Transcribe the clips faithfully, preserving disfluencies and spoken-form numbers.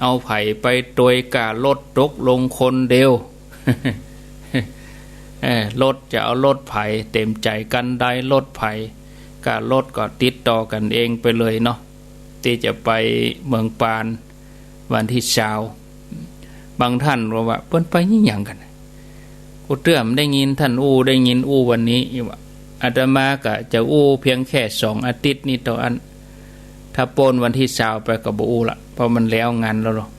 เอาใผไปตวย ก้ารถตกลงคนเดียว เอ้อ รถจะเอารถใผ เต๋มใจ๋คันใดรถใผ ก้ารถก็ติดต่อกั๋นเองไปเลยเนาะ ตี้จะไปเมืองปานวันตี้ซาว บางต้านก็ว่า เปิ้นไปอะหยังกั๋น กูเตื้อบ่ได้ยินต้านอู้ ได้ยินอู้วันนี้ ว่า อาตมาก็จะอู้เปียงแค่สองอาทิตย์นี้เต้าอั้น ถ้าป๊นวันตี้ซาวไปก็บ่อู้ละ เพราะมันแล้วงานแล้วเนาะ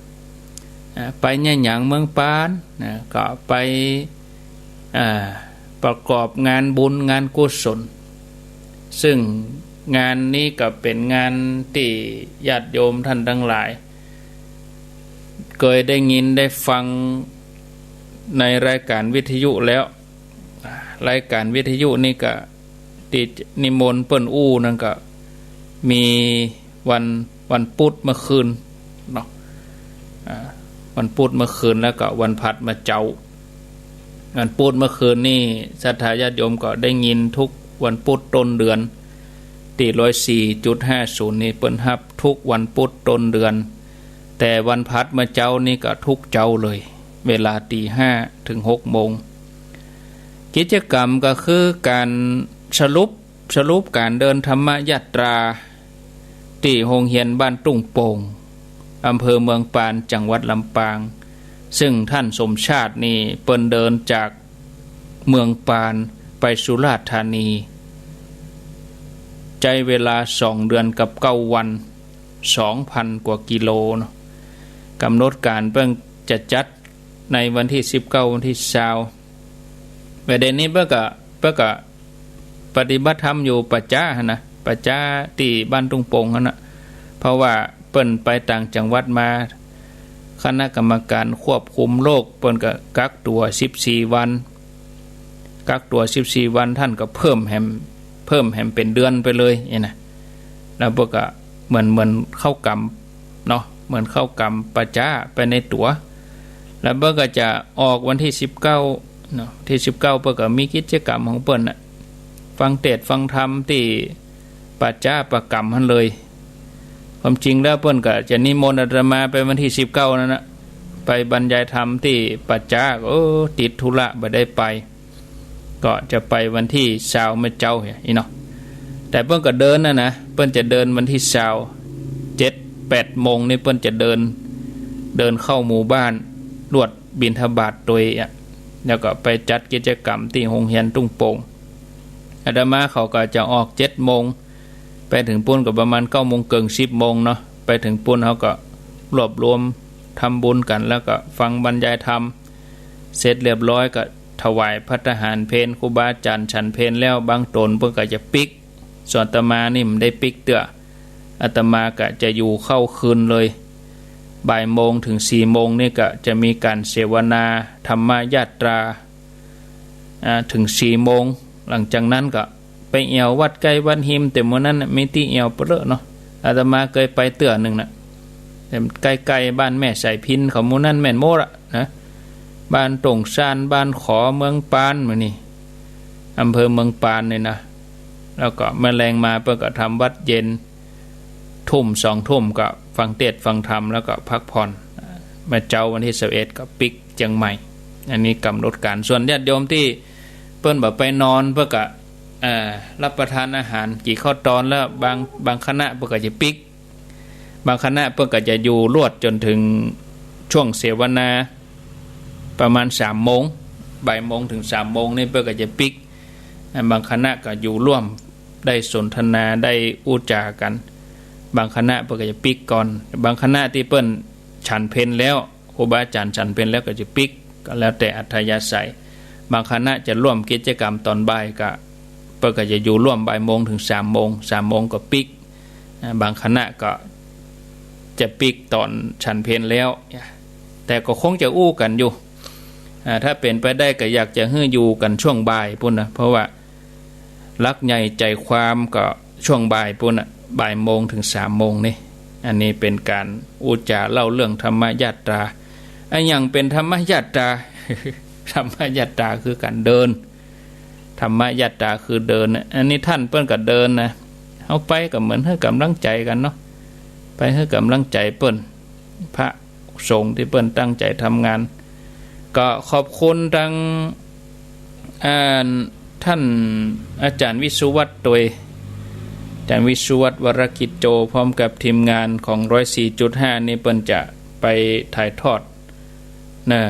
อ่า ไปอะหยังเมืองปานนะ ก็ไป อ่า ประกอบงานบุญงานกุศล ซึ่งงานนี้ก็เป๋นงานตี้ญาติโยมต้านตังหลาย เกยได้ยินได้ฟังในรายก๋านวิทยุแล้ว รายก๋านวิทยุนี่ก็ตี้นิมนต์เปิ้นอู้นั่นก็มีวัน วันปุธเมื่อคืนเนาะ อ่า วันปุธเมื่อคืนแล้วก็วันพฤหัสเมื่อเจ๊า วันปุธเมื่อคืนนี่ศรัทธาญาติโยมก็ได้ยินกู้วันปุธต้นเดือน ตี้ร้อยสี่จุดห้าศูนย์นี่เปิ้นฮับกู้วันปุธต้นเดือน แต่วันพฤหัสเมื่อเจ๊านี่ก็กู้เจ๊าเลย เวลาตีห้าเถิงหกโมง กิจกรรมก็คือก๋านสรุป สรุปก๋านเดินธรรมยาตรา ตี้โฮงเฮียนบ้านตุ้งโป่ง อำเภอเมืองปาน จังหวัดลำปาง ซึ่งต้านสมชาตินี่เปิ้นเดินจากเมืองปานไปสุราษฎร์ธานี ใจ๊เวลาสองเดือนกับเก้าวัน สองพันกว่ากิโลเนาะ ก๋ำหนดก๋านเปิ้นจะจัดในวันตี้สิบเก้า วันตี้ซาว ประเด็นนี้เปิ้นก็ เปิ้นก็ปฏิบัติธรรมอยู่ป่าจ๊าหั้นนะ ป่าจ๊าตี้บ้านตุ้งโป่งหั้นนะ เพราะว่าเปิ้นไปต่างจังหวัดมา คณะกรรมการควบคุมโรคเปิ้นก็กักตั๋วสิบสี่วัน กักตั๋วสิบสี่วัน ต้านก็เพิ่มแหม เพิ่มแหมเป๋นเดือนไปเลยเนี่ยนะ แล้วเปิ้นก็เหมือน เหมือนเข้ากรรมเนาะ เหมือนเข้ากรรมป่าจ๊าไปในตั๋ว แล้วเปิ้นก็จะออกวันตี้สิบเก้าเนาะ ตี้สิบเก้าเปิ้นก็มีกิจกรรมของเปิ้นน่ะ ฟังเตสน์ฟังธรรมตี้ป่าจ๊าป่ากรรมหั้นเลย ความจริงแล้วเปิ้นก็จะนิมนต์อาตมาไปวันตี้สิบเก้านั่นนะ ไปบรรยายธรรมตี้ป่าจ๊า เออ ติดธุระบ่ได้ไป ก็จะไปวันตี้ซาวเมื่อเจ๊าอี้เนาะ แต่เปิ้นก็เดินน่ะนะ เปิ้นจะเดินวันตี้ซาว เจ็ดแปดโมงนี่เปิ้นจะเดิน เดินเข้าหมู่บ้าน ลวดบิณฑบาตตวยอะ แล้วก็ไปจัดกิจกรรมตี้โฮงเฮียนตุ้งโป่ง อาตมาเขาก็จะออกเจ็ดโมง ไปเถิงปู๊นก็ประมาณเก้าโมงเกิ่ง สิบโมงเนาะ ไปเถิงปู๊นเขาก็รวบรวมทำบุญกั๋น แล้วก็ฟังบรรยายธรรม เสร็จเรียบร้อยก็ถวายภัตตาหารเพล ครูบาอาจ๋ารย์ฉันเพลแล้ว บางต๋นเปิ้นก็จะปิ๊ก ส่วนอาตมานี่บ่ได้ปิ๊กเตื้อ อาตมาก็จะอยู่เข้าคืนเลย บ่ายโมงเถิงสี่โมงนี่ก็จะมีก๋านเสวนาธรรมยาตรา อ่า เถิงสี่โมง หลังจากนั้นก็ไปแอ่ววัดใก้วัดฮิม แต่หมู่นั้นน่ะมีตี้แอ่วเปลอะเนาะ อาตมาเกยไปเตื้อนึ่งน่ะ แต่ใก้ๆบ้านแม่สายพิณเขา หมู่นั้นแม่นหมดอะนะ บ้านตงซาน บ้านขอ เมืองปาน หมู่นี้ อำเภอเมืองปานนี่นะ แล้วก็เมื่อแลงมาเปิ้นก็ทำวัตรเย็น ทุ่มสองทุ่มก็ฟังเตสน์ฟังธรรมแล้วก็พักผ่อน เมื่อเจ๊าวันตี้สิบเอ็ดก็ปิ๊กเจียงใหม่ อันนี้ก๋ำหนดก๋าน ส่วนญาติโยมตี้เปิ้นบ่ไปนอน เปิ้นก็ เอ่อ รับประทานอาหาร กิ๋นข้าวตอนแล้ว บาง บางคณะเปิ้นก็จะปิ๊ก บางคณะเปิ้นก็จะอยู่ลวดจ๋นเถิงช่วงเสวนา ประมาณสามโมง บ่ายโมงเถิงสามโมงนี่เปิ้นก็จะปิ๊ก บางคณะก็อยู่ร่วม ได้สนทนา ได้อู้จ๋ากั๋น บางคณะเปิ้นก็จะปิ๊กก่อน บางคณะตี้เปิ้นฉันเพลแล้ว ครูบาอาจ๋ารย์ฉันเพลแล้วก็จะปิ๊ก ก็แล้วแต่อัธยาศัย บางคณะจะร่วมกิจกรรมต๋อนบ่ายก็ เปิ้นก็จะอยู่ร่วมบ่ายโมงเถิงสามโมง สามโมงก็ปิ๊ก อ่า บางคณะก็จะปิ๊กต๋อนฉันเพลแล้ว แต่ก็คงจะอู้กั๋นอยู่ อ่า ถ้าเป๋นไปได้ก็อยากจะหื้ออยู่กั๋นช่วงบ่ายปู๊นนะ เพราะว่าหลักใหญ่ใจ๋ความก็ช่วงบ่ายปู๊นน่ะ บ่ายโมงเถิงสามโมงนี่ อันนี้เป๋นก๋านอู้จ๋าเล่าเรื่องธรรมยาตรา อะหยังเป๋นธรรมยาตรา ธรรมยาตราคือก๋านเดิน ธรรมยาตราคือเดินน่ะ อันนี้ต้านเปิ้นก็เดินนะ เฮาไปก็เหมือนหื้อก๋ำลังใจ๋กั๋นเนาะ ไปหื้อก๋ำลังใจ๋เปิ้น พระ สงฆ์ตี้เปิ้นตั้งใจ๋ทำงาน ก็ขอบคุณตัง อ่า ต้านอาจ๋ารย์วิศวัฒน์ตวย อาจ๋ารย์วิศวัฒน์ วรกิจโจ พร้อมกับทีมงานของร้อยสี่จุดห้านี่ เปิ้นจะไปถ่ายทอด นะ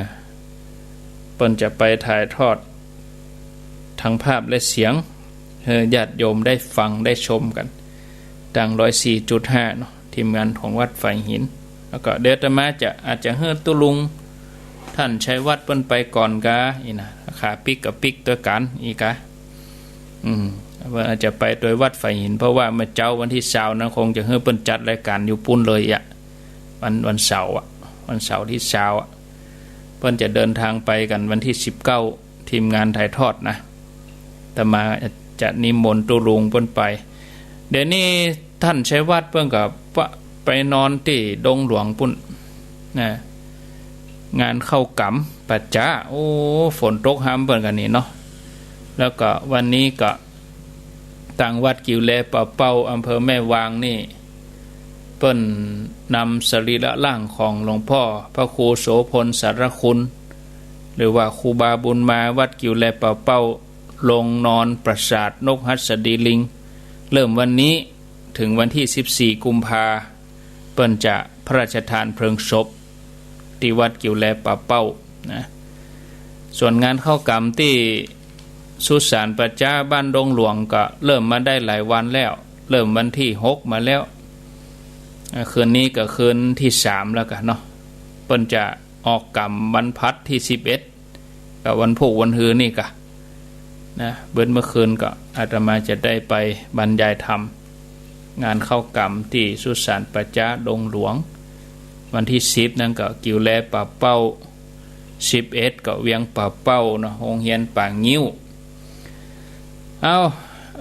เปิ้นจะไปถ่ายทอด ตังภาพและเสียง หื้อญาติโยมได้ฟังได้ชมกั๋น ตางร้อยสี่จุดห้าเนาะ ทีมงานของวัดฝายหิน แล้วก็เดี๋ยวอาตมาจะ อาจจะหื้อตุ๊ลุงต้านชัยวัฒน์เปิ้นไปก่อนกา อี้นะ ขาปิ๊กก็ปิ๊กตวยกั๋นอี้กา อืม เปิ้นอาจจะไปตวยวัดฝายหิน เพราะว่าเมื่อเจ๊าวันตี้ซาวนั้นคงจะหื้อเปิ้นจัดรายก๋านอยู่ปู๊นเลยอะ วัน วันเสาร์อะ วันเสาร์ตี้ซาวอะ เปิ้นจะเดินตางไปกั๋นวันตี้สิบเก้า ทีมงานถ่ายทอดนะ อาตมาจะนิมนต์ตุ๊ลุงเปิ้นไป เดี๋ยวนี้ต้านชัยวัฒน์เปิ้นก็ไปนอนตี้ดงหลวงปู๊นนะ งานเข้ากรรมป่าจ๊า โอ้ ฝนตกห้ำเปิ้นกั๋นนี่เนาะ แล้วก็วันนี้ก็ ตางวัดกิ่วแลป่าเป้า อำเภอแม่วางนี่ เปิ้นนำสรีระร่างของหลวงพ่อพระครูโสภณ สารคุณ หรือว่าครูบาบุญมา วัดกิ่วแลป่าเป้า ลงนอนปราสาทนกหัสดีลิง เริ่มวันนี้เถิงวันตี้สิบสี่กุมภา เปิ้นจะพระราชทานเพลิงศพตี้วัดกิ่วแลป่าเป้านะ ส่วนงานเข้ากรรมตี้สุสานป่าจ๊าบ้านดงหลวงก็เริ่มมาได้หลายวันแล้ว เริ่มวันตี้หกมาแล้ว อ่า คืนนี้ก็คืนตี้สามแล้วกั๋นเนาะ เปิ้นจะออกกรรมวันพฤหัสตี้สิบเอ็ด กับวันพูกวันฮือนี่กา นะ เบิดเมื่อคืนก็อาตมาจะได้ไปบรรยายธรรม งานเข้ากรรมตี้สุสานป่าจ๊าดงหลวง วันตี้สิบนั้นก็กิ่วแลป่าเป้า สิบเอ็ดก็เวียงป่าเป้าเนาะ โฮงเฮียนป่างิ้ว เอ้า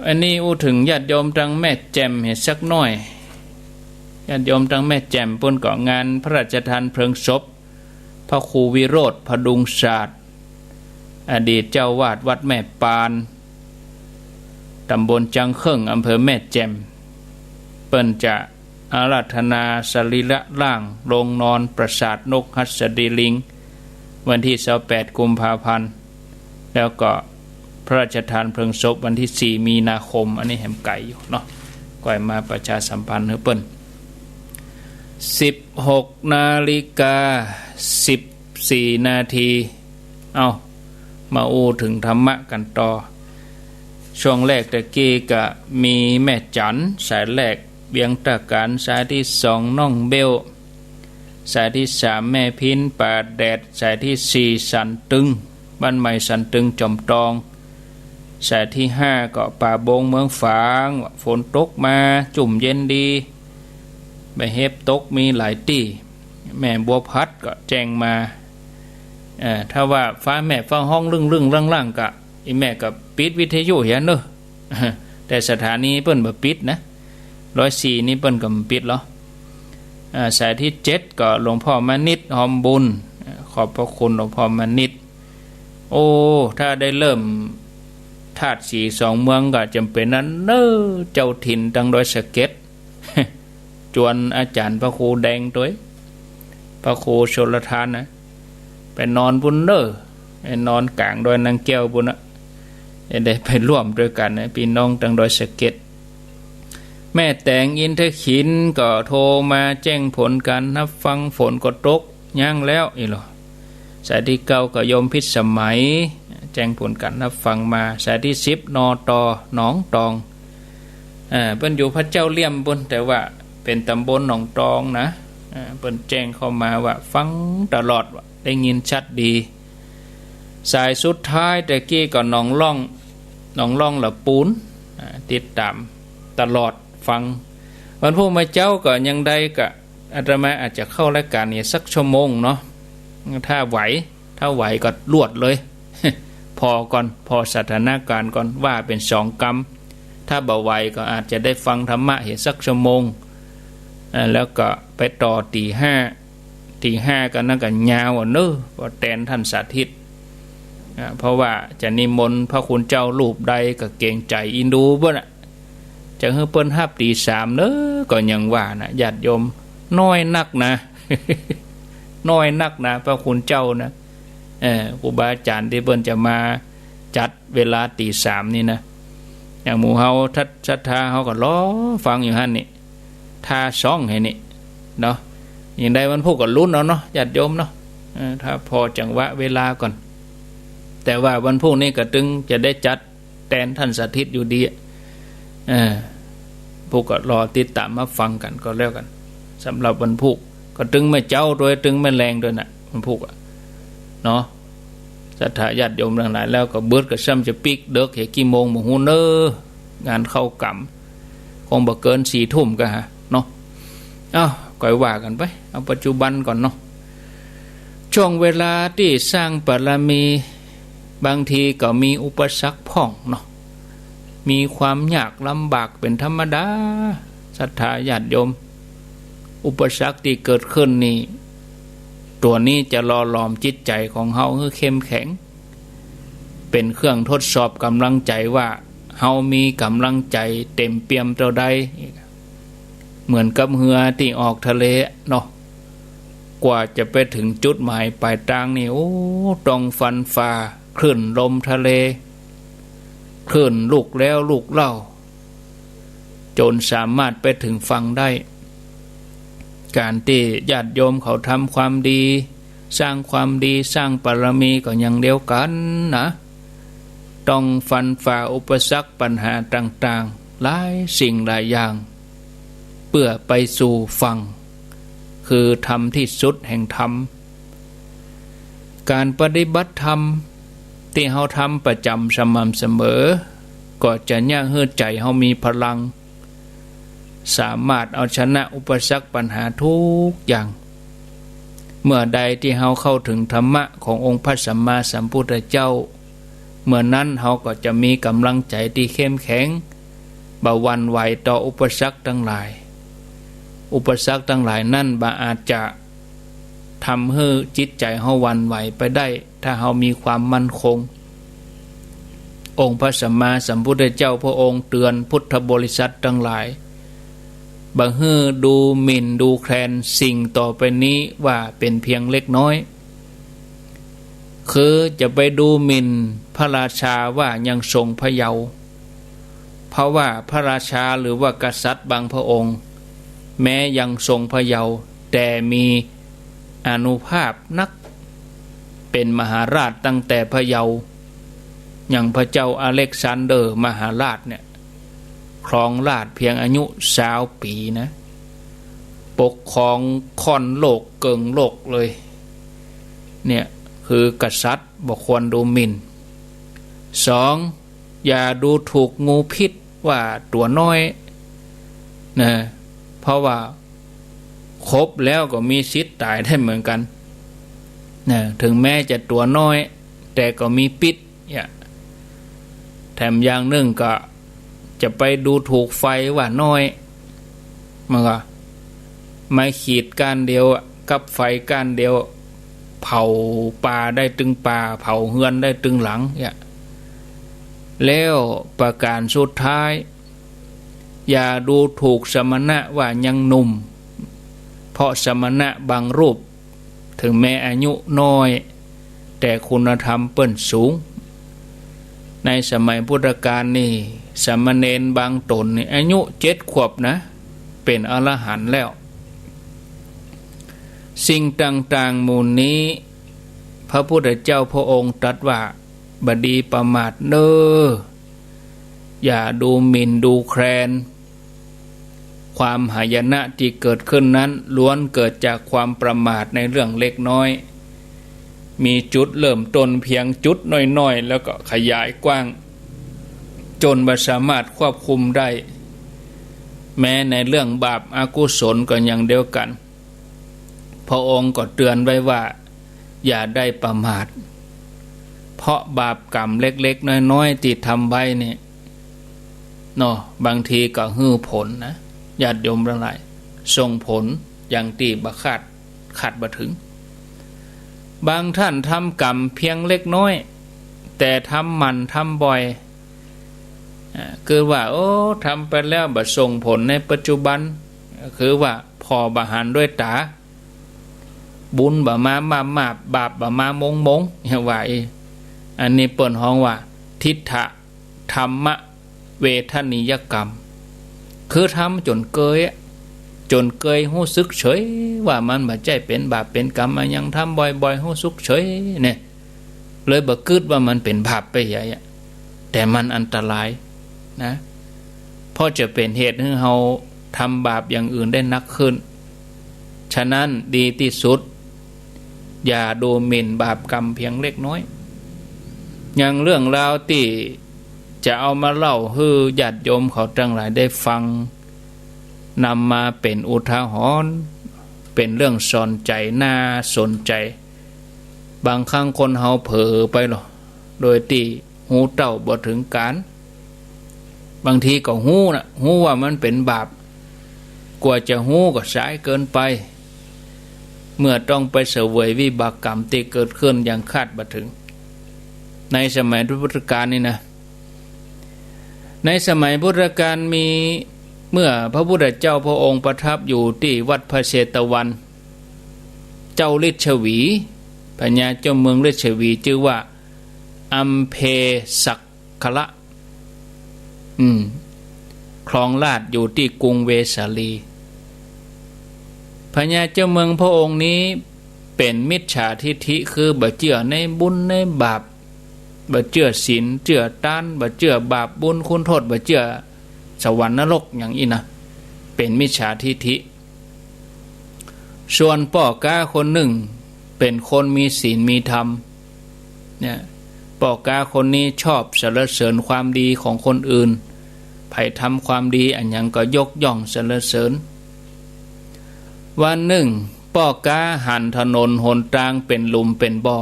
อันนี้อู้เถิงญาติโยมตางแม่แจ่มเหียสักหน้อย ญาติโยมตางแม่แจ่มปู๊นก็งานพระราชทานเพลิงศพ พระครูวิโรจน์ พดุงศาสตร์ อดีตเจ้าอาวาสวัดแม่ปาน ตำบลจังเคิ่ง อำเภอแม่แจ่ม เปิ้นจะอาราธนาสรีระร่างลงนอนปราสาทนกหัสดีลิง วันตี้ซาวแปดกุมภาพันธ์ แล้วก็พระราชทานเพลิงศพวันตี้สี่มีนาคม อันนี้แหมไก๋อยู่เนาะ ก้อยมาประชาสัมพันธ์หื้อเปิ้น สิบหกนาฬิกาสิบสี่นาที เอ้า มาอู้เถิงธรรมะกั๋นต่อ ช่วงแรกตะกี้ก็มีแม่จั๋น สายแรกเวียงตาก๋าน สายตี้สองน้องเบล สายตี้สามแม่พิ้นป่าแดด สายตี้สี่สันตึง บ้านใหม่สันตึงจอมตอง สายตี้ห้าก็ป่าบงเมืองฝาง ฝนตกมาจุ่มเย็นดี ใบเห็บตกมีหลายตี้ แม่บัวพัดก็แจ้งมา เอ่อ ถ้าว่าฟ้าแมบฟ้าฮ้องลึ่งๆ ล่างๆ ก็ อี่แม่ก็ปิดวิทยุเหียเนาะ แต่สถานีเปิ้นบ่ปิดนะ ร้อยสี่นี่เปิ้นก็บ่ปิดหรอก อ่า สายตี้เจ็ดก็หลวงพ่อมณิษฐ์ ฮอมบุญ ขอบพระคุณหลวงพ่อมณิษฐ์ โอ้ ถ้าได้เริ่มธาตุสีสองเมืองก็จ๋ำเป๋นนั้นเนาะ เจ้าถิ่นตางดอยสะเก็ด จวนอาจ๋ารย์พระครูแดงตวย พระครูชลทานนะ ไปนอนปู๊นเน่อ ไปนอนก๋างดอยนางแก้วปู๊นนะ จะได้ไปร่วมตวยกั๋นนะ ปี้น้องตางดอยสะเก็ด แม่แต๋งอินทขิลก็โทรมาแจ้งผลก๋านฮับฟัง ฝนก็ตกยั้งแล้ว อี้ลอ สายตี้เก้าก็โยมพิสมัย แจ้งผลก๋านฮับฟังมา สายตี้สิบ นต หนองตอง อ่า เปิ้นอยู่พระเจ้าเลี่ยมปู๊น แต่ว่าเป๋นตำบลหนองตองนะ อ่า เปิ้นแจ้งเข้ามาว่าฟังตลอด ว่าได้ยินชัดดี สายสุดท้ายตะกี้ก็หนองล่อง หนองล่องละปูน อ่า ติดต๋ามตลอดฟัง วันพูกเมื่อเจ๊าก็ยังได้ก็ อาตมาอาจจะเข้ารายก๋านนี่สักชั่วโมงเนาะ ถ้าไหว ถ้าไหวก็รวดเลย ผ่อก่อน ผ่อสถานก๋ารณ์ก่อน ว่าเป๋นสองกำ ถ้าบ่ไหวก็อาจจะได้ฟังธรรมะเหียสักชั่วโมง อ่า แล้วก็ไปต่อตี๋ห้า ตี๋ห้าก็นั่นก็ยาวอะเนาะ ก็แตนต้านสาธิต อ่า เพราะว่าจะนิมนต์พระคุณเจ้ารูปใดก็เกรงใจ๋อินดูเปิ้นอะ จะหื้อเปิ้นฮับตี๋สามเนาะ ก็ยังว่านะ ญาติโยมน้อยนักนะ น้อยนักนะ พระคุณเจ้านะ เออ ครูบาอาจ๋ารย์ตี้เปิ้นจะมาจัดเวลาตีสามนี่นะ อย่างหมู่เฮาทัด ศรัทธาเฮาก็รอฟังอยู่หั้นนี่ ถ้าส่องหื้อนี่เนาะ อย่างใดวันพูกก็ลุ้นเอาเนาะ ญาติโยมเนาะ เออ ถ้าผ่อจังหวะเวลาก่อน แต่ว่าวันพูกนี่ก็ตึงจะได้จัดแตนท่านสถิตอยู่ดีอะ เออ พูกก็รอติดต๋ามมาฟังกั๋นก็แล้วกั๋น สำหรับวันพูก ก็ตึงแม่เจ๊าตวย ตึงแม่แลงตวยน่ะ วันพูกอะ เนาะ ศรัทธาญาติโยมตังหลาย แล้วก็เบิดก็ซ้ำจะปิ๊กเดิ็กเหียกี่โมงบ่ฮู้เน้อ งานเข้ากรรม คงบ่เกินสี่ทุ่มก็หาเนาะ เอ้า ก็ว่ากั๋นไป เอาปัจจุบันก่อนเนาะ ช่วงเวลาตี้สร้างบารมี บางทีก็มีอุปสรรคพ่องเนาะ มีความยากลำบากเป๋นธรรมดา ศรัทธาญาติโยม อุปสรรคตี้เกิดขึ้นนี่ ตั๋วนี้จะหล่อหลอมจิตใจ๋ของเฮาหื้อเข้มแข็ง เป๋นเครื่องทดสอบก๋ำลังใจ๋ว่าเฮามีก๋ำลังใจ๋เต๋มเปี่ยมเต้าใด เหมือนกับเฮือตี้ออกทะเลเนาะ กว่าจะไปเถิงจุดหมายป๋ายตางนี่ โอ้ ต้องฟันฝ่าคลื่นลมทะเล คลื่นลูกแล้วลูกเล่า จ๋นสามารถไปเถิงฝั่งได้ ก๋านตี้ญาติโยมเขาทำความดี สร้างความดี สร้างบารมีก็อย่างเดียวกั๋นนะ ต้องฟันฝ่าอุปสรรคปัญหาต่างๆ หลายสิ่งหลายอย่าง เปื้อไปสู่ฝั่ง คือธรรมที่สุดแห่งธรรม ก๋านปฏิบัติธรรมตี้เฮาทำประจ๋ำสม่ำเสมอ ก็จะเยียะหื้อใจ๋เฮามีพลัง สามารถเอาชนะอุปสรรคปัญหาทุกอย่าง เมื่อใดตี้เฮาเข้าเถิงธรรมะขององค์พระสัมมาสัมพุทธเจ้า เมื่อนั้นเฮาก็จะมีก๋ำลังใจ๋ตี้เข้มแข็ง บ่หวั่นไหวต่ออุปสรรคตังหลาย อุปสรรคตังหลายนั้นบ่อาจจะทำหื้อจิตใจ๋เฮาหวั่นไหวไปได้ ถ้าเฮามีความมั่นคง องค์พระสัมมาสัมพุทธเจ้าพระองค์เตื๋อนพุทธบริษัทตังหลาย บ่หื้อดูหมิ่นดูแคลนสิ่งต่อไปนี้ว่าเป๋นเพียงเล็กน้อย คือจะไปดูหมิ่นพระราชาว่ายังทรงพระเยาว์ เพราะว่าพระราชาหรือว่ากษัตริย์บางพระองค์ แม้ยังทรงพระเยาว์ แต่มีอานุภาพนัก เป๋นมหาราชตั้งแต่พระเยาว์ อย่างพระเจ้าอเล็กซานเดอร์มหาราชเนี่ย ครองราชย์เพียงอายุซาวปี๋นะ ปกครองค่อนโลกเกิ่งโลกเลย เนี่ย คือกษัตริย์บ่ควรดูหมิ่น สอง อย่าดูถูกงูพิษว่าตั๋วน้อยนะ เพราะว่าคบแล้วก็มีสิทธิ์ต๋ายได้เหมือนกั๋นนะ เถิงแม้จะตั๋วน้อย แต่ก็มีพิษเนี่ย แถมอย่างนึ่งก็จะไปดูถูกไฟว่าน้อย มันก็ไม้ขีดก้านเดียวอะ กับไฟก้านเดียว เผาป่าได้ตึงป่า เผาเฮือนได้ตึงหลังเนี่ย แล้วประก๋านสุดท้าย อย่าดูถูกสมณะว่ายังหนุ่ม เพราะสมณะบางรูป เถิงแม้อายุน้อย แต่คุณธรรมเปิ้นสูง ในสมัยพุทธกาลนี่ สามเณรบางต๋นนี่อายุเจ็ดขวบนะ เป๋นอรหันต์แล้ว สิ่งต่างๆ หมู่นี้ พระพุทธเจ้าพระองค์ตรัสว่า บ่ดีประมาทเน้อ อย่าดูหมิ่นดูแคลน ความหายนะตี้เกิดขึ้นนั้นล้วนเกิดจากความประมาทในเรื่องเล็กน้อย มีจุดเริ่มต้นเพียงจุดน้อยๆ แล้วก็ขยายกว้าง จ๋นบ่สามารถควบคุมได้ แม้ในเรื่องบาปอกุศลก็อย่างเดียวกั๋น พระองค์ก็เตื๋อนไว้ว่า อย่าได้ประมาท เพราะบาปกรรมเล็กๆ น้อยๆ ตี้ทำไว้เนี่ย เนาะ บางทีก็หื้อผลนะ ญาติโยมตังหลาย ส่งผลอย่างตี้บ่คาด คาดบ่เถิง บางท่านทำกรรมเพียงเล็กน้อย แต่ทำหมั่นทำบ่อย อ่า คือว่า โอ้ ทำไปแล้วบ่ส่งผลในปัจจุบัน คือว่าผ่อบ่หันด้วยต๋า บุญบ่มามาบมาบ บาปบ่มาโมงโมง เหียว่าอี้ อันนี้เปิ้นฮ้องว่า ทิฏฐธรรมเวทนียกรรม คือทำจ๋นเกยอะ จ๋นเกยฮู้สึกเฉยว่ามันบ่ใจ้เป๋นบาปเป๋นกรรม มายังทำบ่อยๆ ฮู้สึกเฉยเนี่ย เลยบ่กึ๊ดว่ามันเป๋นบาปไปใหญ่อะ แต่มันอันตรายนะ เพราะจะเป๋นเหตุหื้อเฮาทำบาปอย่างอื่นได้หนักขึ้น ฉะนั้นดีตี้สุด อย่าดูหมิ่นบาปกรรมเพียงเล็กน้อย อย่างเรื่องราวตี้จะเอามาเล่าหื้อญาติโยมเขาตังหลายได้ฟัง นำมาเป๋นอุทาหรณ์ เป๋นเรื่องสอนใจ๋ น่าสนใจ๋ บางครั้งคนเฮาเผลอไปลอ โดยตี้ฮู้เต้าบ่เถิงก๋าน บางทีก็ฮู้นะ ฮู้ว่ามันเป๋นบาป กว่าจะฮู้ก็สายเกินไป เมื่อต้องไปเสวยวิบากกรรมตี้เกิดขึ้นอย่างคาดบ่เถิง ในสมัยพุทธกาลนี่นะ ในสมัยพุทธกาลมี เมื่อพระพุทธเจ้าพระองค์ประทับอยู่ตี้วัดพระเชตวัน เจ้าลิชวี พญาเจ้าเมืองลิชวี จื้อว่าอัมเพสักคละ อืม ครองราชย์อยู่ตี้กรุงเวสาลี พญาเจ้าเมืองพระองค์นี้เป๋นมิจฉาทิฏฐิ คือบ่เจื้อในบุญในบาป บ่เจื้อศีลเจื้อตาน บ่เจื้อบาปบุญคุณโทษ บ่เจื้อสวรรค์นรกอย่างอี้นะ เป๋นมิจฉาทิฏฐิ ส่วนป้อก๊าคนนึ่งเป๋นคนมีศีลมีธรรมเนี่ย ป้อก๊าคนนี้ชอบสรรเสริญความดีของคนอื่น ใผทำความดีอะหยังก็ยกย่องสรรเสริญ วันนึ่งป้อก๊าหันถนนหนตางเป๋นหลุมเป๋นบ่อ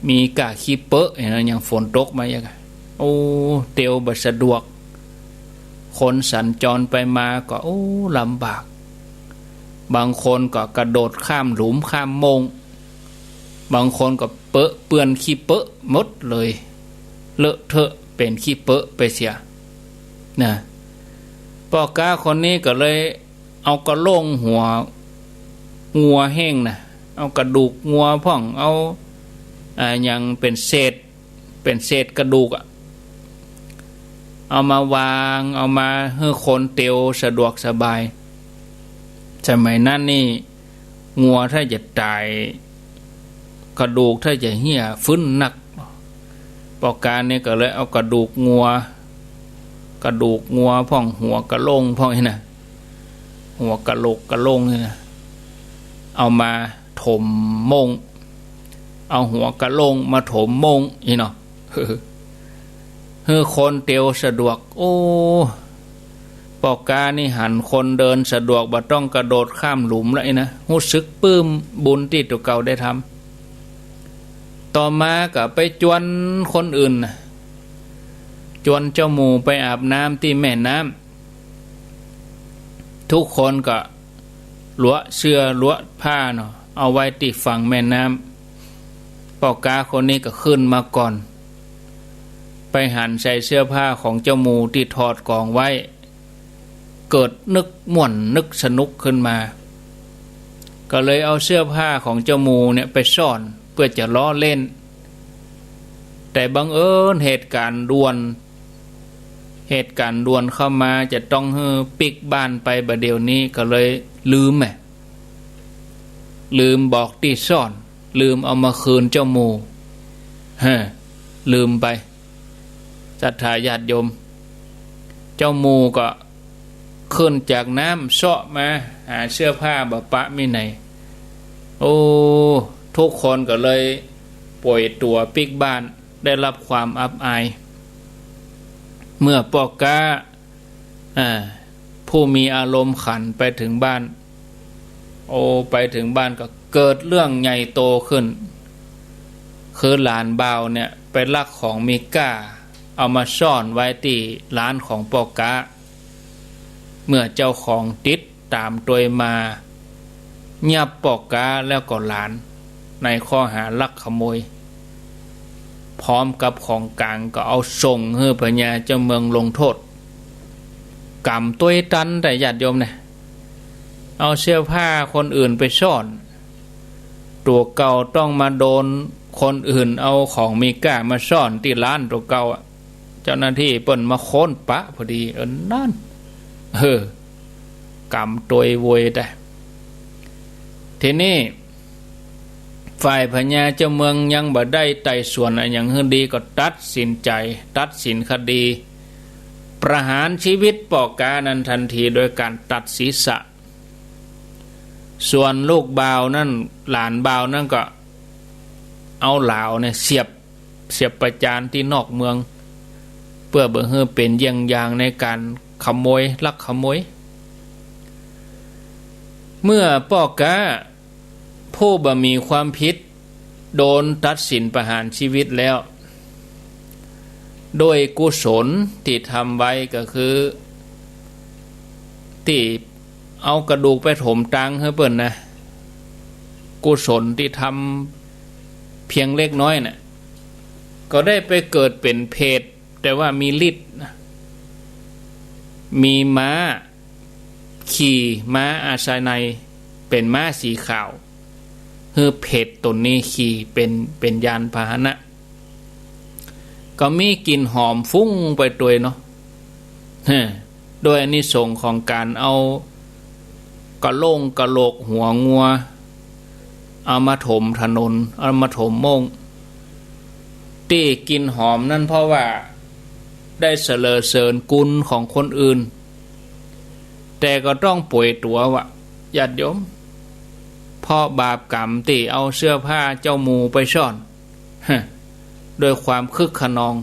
มีก้าขี้เปอะ หันนะ อย่างฝนตกมาอย่างอะ โอ้ เตียวบ่สะดวก คนสัญจรไปมาก็ โอ้ ลำบาก บางคนก็กระโดดข้ามหลุมข้ามโม่ง บางคนก็เปอะเปื้อนขี้เปอะหมดเลย เลอะเทอะเป๋นขี้เปอะไปเสียนะ ป้อก๊าคนนี้ก็เลยเอากระโหลงหัวงัวแห้งนะ เอากระดูกงัวพ่อง เอา อ่า อย่างเป๋นเศษ เป๋นเศษกระดูกอะ เอามาวาง เอามาหื้อคนเตียวสะดวกสบาย สมัยนั้นนี่ งัวถ้าจะต๋าย กระดูกถ้าจะเหี่ยฟื้นนัก ป้อก๊านี่ก็เลยเอากระดูกงัว กระดูกงัวพ่อง หัวกะโหลงพ่องนี่นะ หัวกะโหลกกะโหลงนี่นะ เอามาถมโม่ง เอาหัวกะโหลงมาถมโม่งอี้เนาะ หื้อคนเตียวสะดวก โอ้ ป้อก๊านี่หันคนเดินสะดวก บ่ต้องกระโดดข้ามหลุมละอี้นะ ฮู้สึกปลื้มบุญตี้ตั๋วเก่าได้ทำ ต่อมาก็ไปจวนคนอื่นนะ จวนเจ้าหมู่ไปอาบน้ำตี้แม่น้ำ ทุกคนก็หลวะเสื้อหลวะผ้าเนาะ เอาไว้ตี้ฝั่งแม่น้ำ ป้อก๊าคนนี้ก็ขึ้นมาก่อน ไปหันใส่เสื้อผ้าของเจ้าหมู่ตี้ถอดก๋องไว้ เกิดนึกม่วนนึกสนุกขึ้นมา ก็เลยเอาเสื้อผ้าของเจ้าหมู่เนี่ยไปซ่อนเปื้อจะล้อเล่น แต่บังเอิญเหตุก๋ารณ์ด่วน เหตุก๋ารณ์ด่วนเข้ามา จะต้องหื้อปิ๊กบ้านไปบ่าเดี่ยวนี้ ก็เลยลืมอะ ลืมบอกตี้ซ่อน ลืมเอามาคืนเจ้าหมู่ ฮะ ลืมไป ศรัทธาญาติโยม เจ้าหมู่ก็ขึ้นจากน้ำเซาะมา หาเสื้อผ้าบ่ปะมิไหน โอ้ ทุกคนก็เลยป่วยตั๋วปิ๊กบ้าน ได้รับความอับอาย เมื่อป้อก๊า อ่า ผู้มีอารมณ์ขันไปถึงบ้าน โอ้ ไปถึงบ้านก็เกิดเรื่องใหญ่โตขึ้น คือหลานบ่าวเนี่ยไปลักของมีก้า เอามาซ่อนไว้ตี้ร้านของป้อก๊า เมื่อเจ้าของติดต๋ามตวยมา ยับป้อก๊าแล้วก็หลาน ในข้อหาลักขโมย พร้อมกับของกลางก็เอาส่งหื้อพญาเจ้าเมืองลงโทษ ก๋รรมตวยตันแต่ญาติโยมเนี่ย เอาเสื้อผ้าคนอื่นไปซ่อน ตั๋วเก่าต้องมาโดนคนอื่นเอาของมีก้ามาซ่อนตี้ร้านตั๋วเก่าอะ เจ้าหน้าตี้เปิ้นมาค้นปะพอดี เออ นั่น เออ ก๋ำตวยโวยแต่ ทีนี้ ฝ่ายพญาเจ้าเมืองยังบ่ได้ไต่สวนอะหยังหื้อดี ก็ตัดสินใจ๋ ตัดสินคดี ประหารชีวิตป้อก๊านั้นทันทีโดยก๋านตัดศีรษะ ส่วนลูกบ่าวนั้น หลานบ่าวนั้นก็เอาหลาวเนี่ยเสียบ เสียบประจานตี้นอกเมือง เปื้อบ่หื้อเป๋นเยี่ยงอย่างในก๋านขโมย ลักขโมย เมื่อป้อก๊าผู้บ่มีความผิดโดนตัดสินประหารชีวิตแล้ว โดยกุศลตี้ทำไว้ก็คือ ตี้เอากระดูกไปถมตางหื้อเปิ้นนะ กุศลตี้ทำเพียงเล็กน้อยน่ะ ก็ได้ไปเกิดเป๋นเปรต แต่ว่ามีฤทธิ์นะ มีม้า ขี่ม้าอาชาไนย เป๋นม้าสีขาว หื้อเปรตต๋นนี้ขี่เป๋น เป๋นยานพาหนะ ก็มีกลิ่นหอมฟุ้งไปตวยเนาะ ฮะ โดยอานิสงส์ของก๋านเอากะโหลกกะโหลกหัวงัว เอามาถมถนน เอามาถมโม่ง ตี้กลิ่นหอมนั้นเพราะว่าได้สรรเสริญคุณของคนอื่น แต่ก็ต้องป่วยตั๋วว่ะ ญาติโยม เพราะบาปกรรมตี้เอาเสื้อผ้าเจ้าหมู่ไปซ่อน ฮะ ด้วยความคึกคะนอง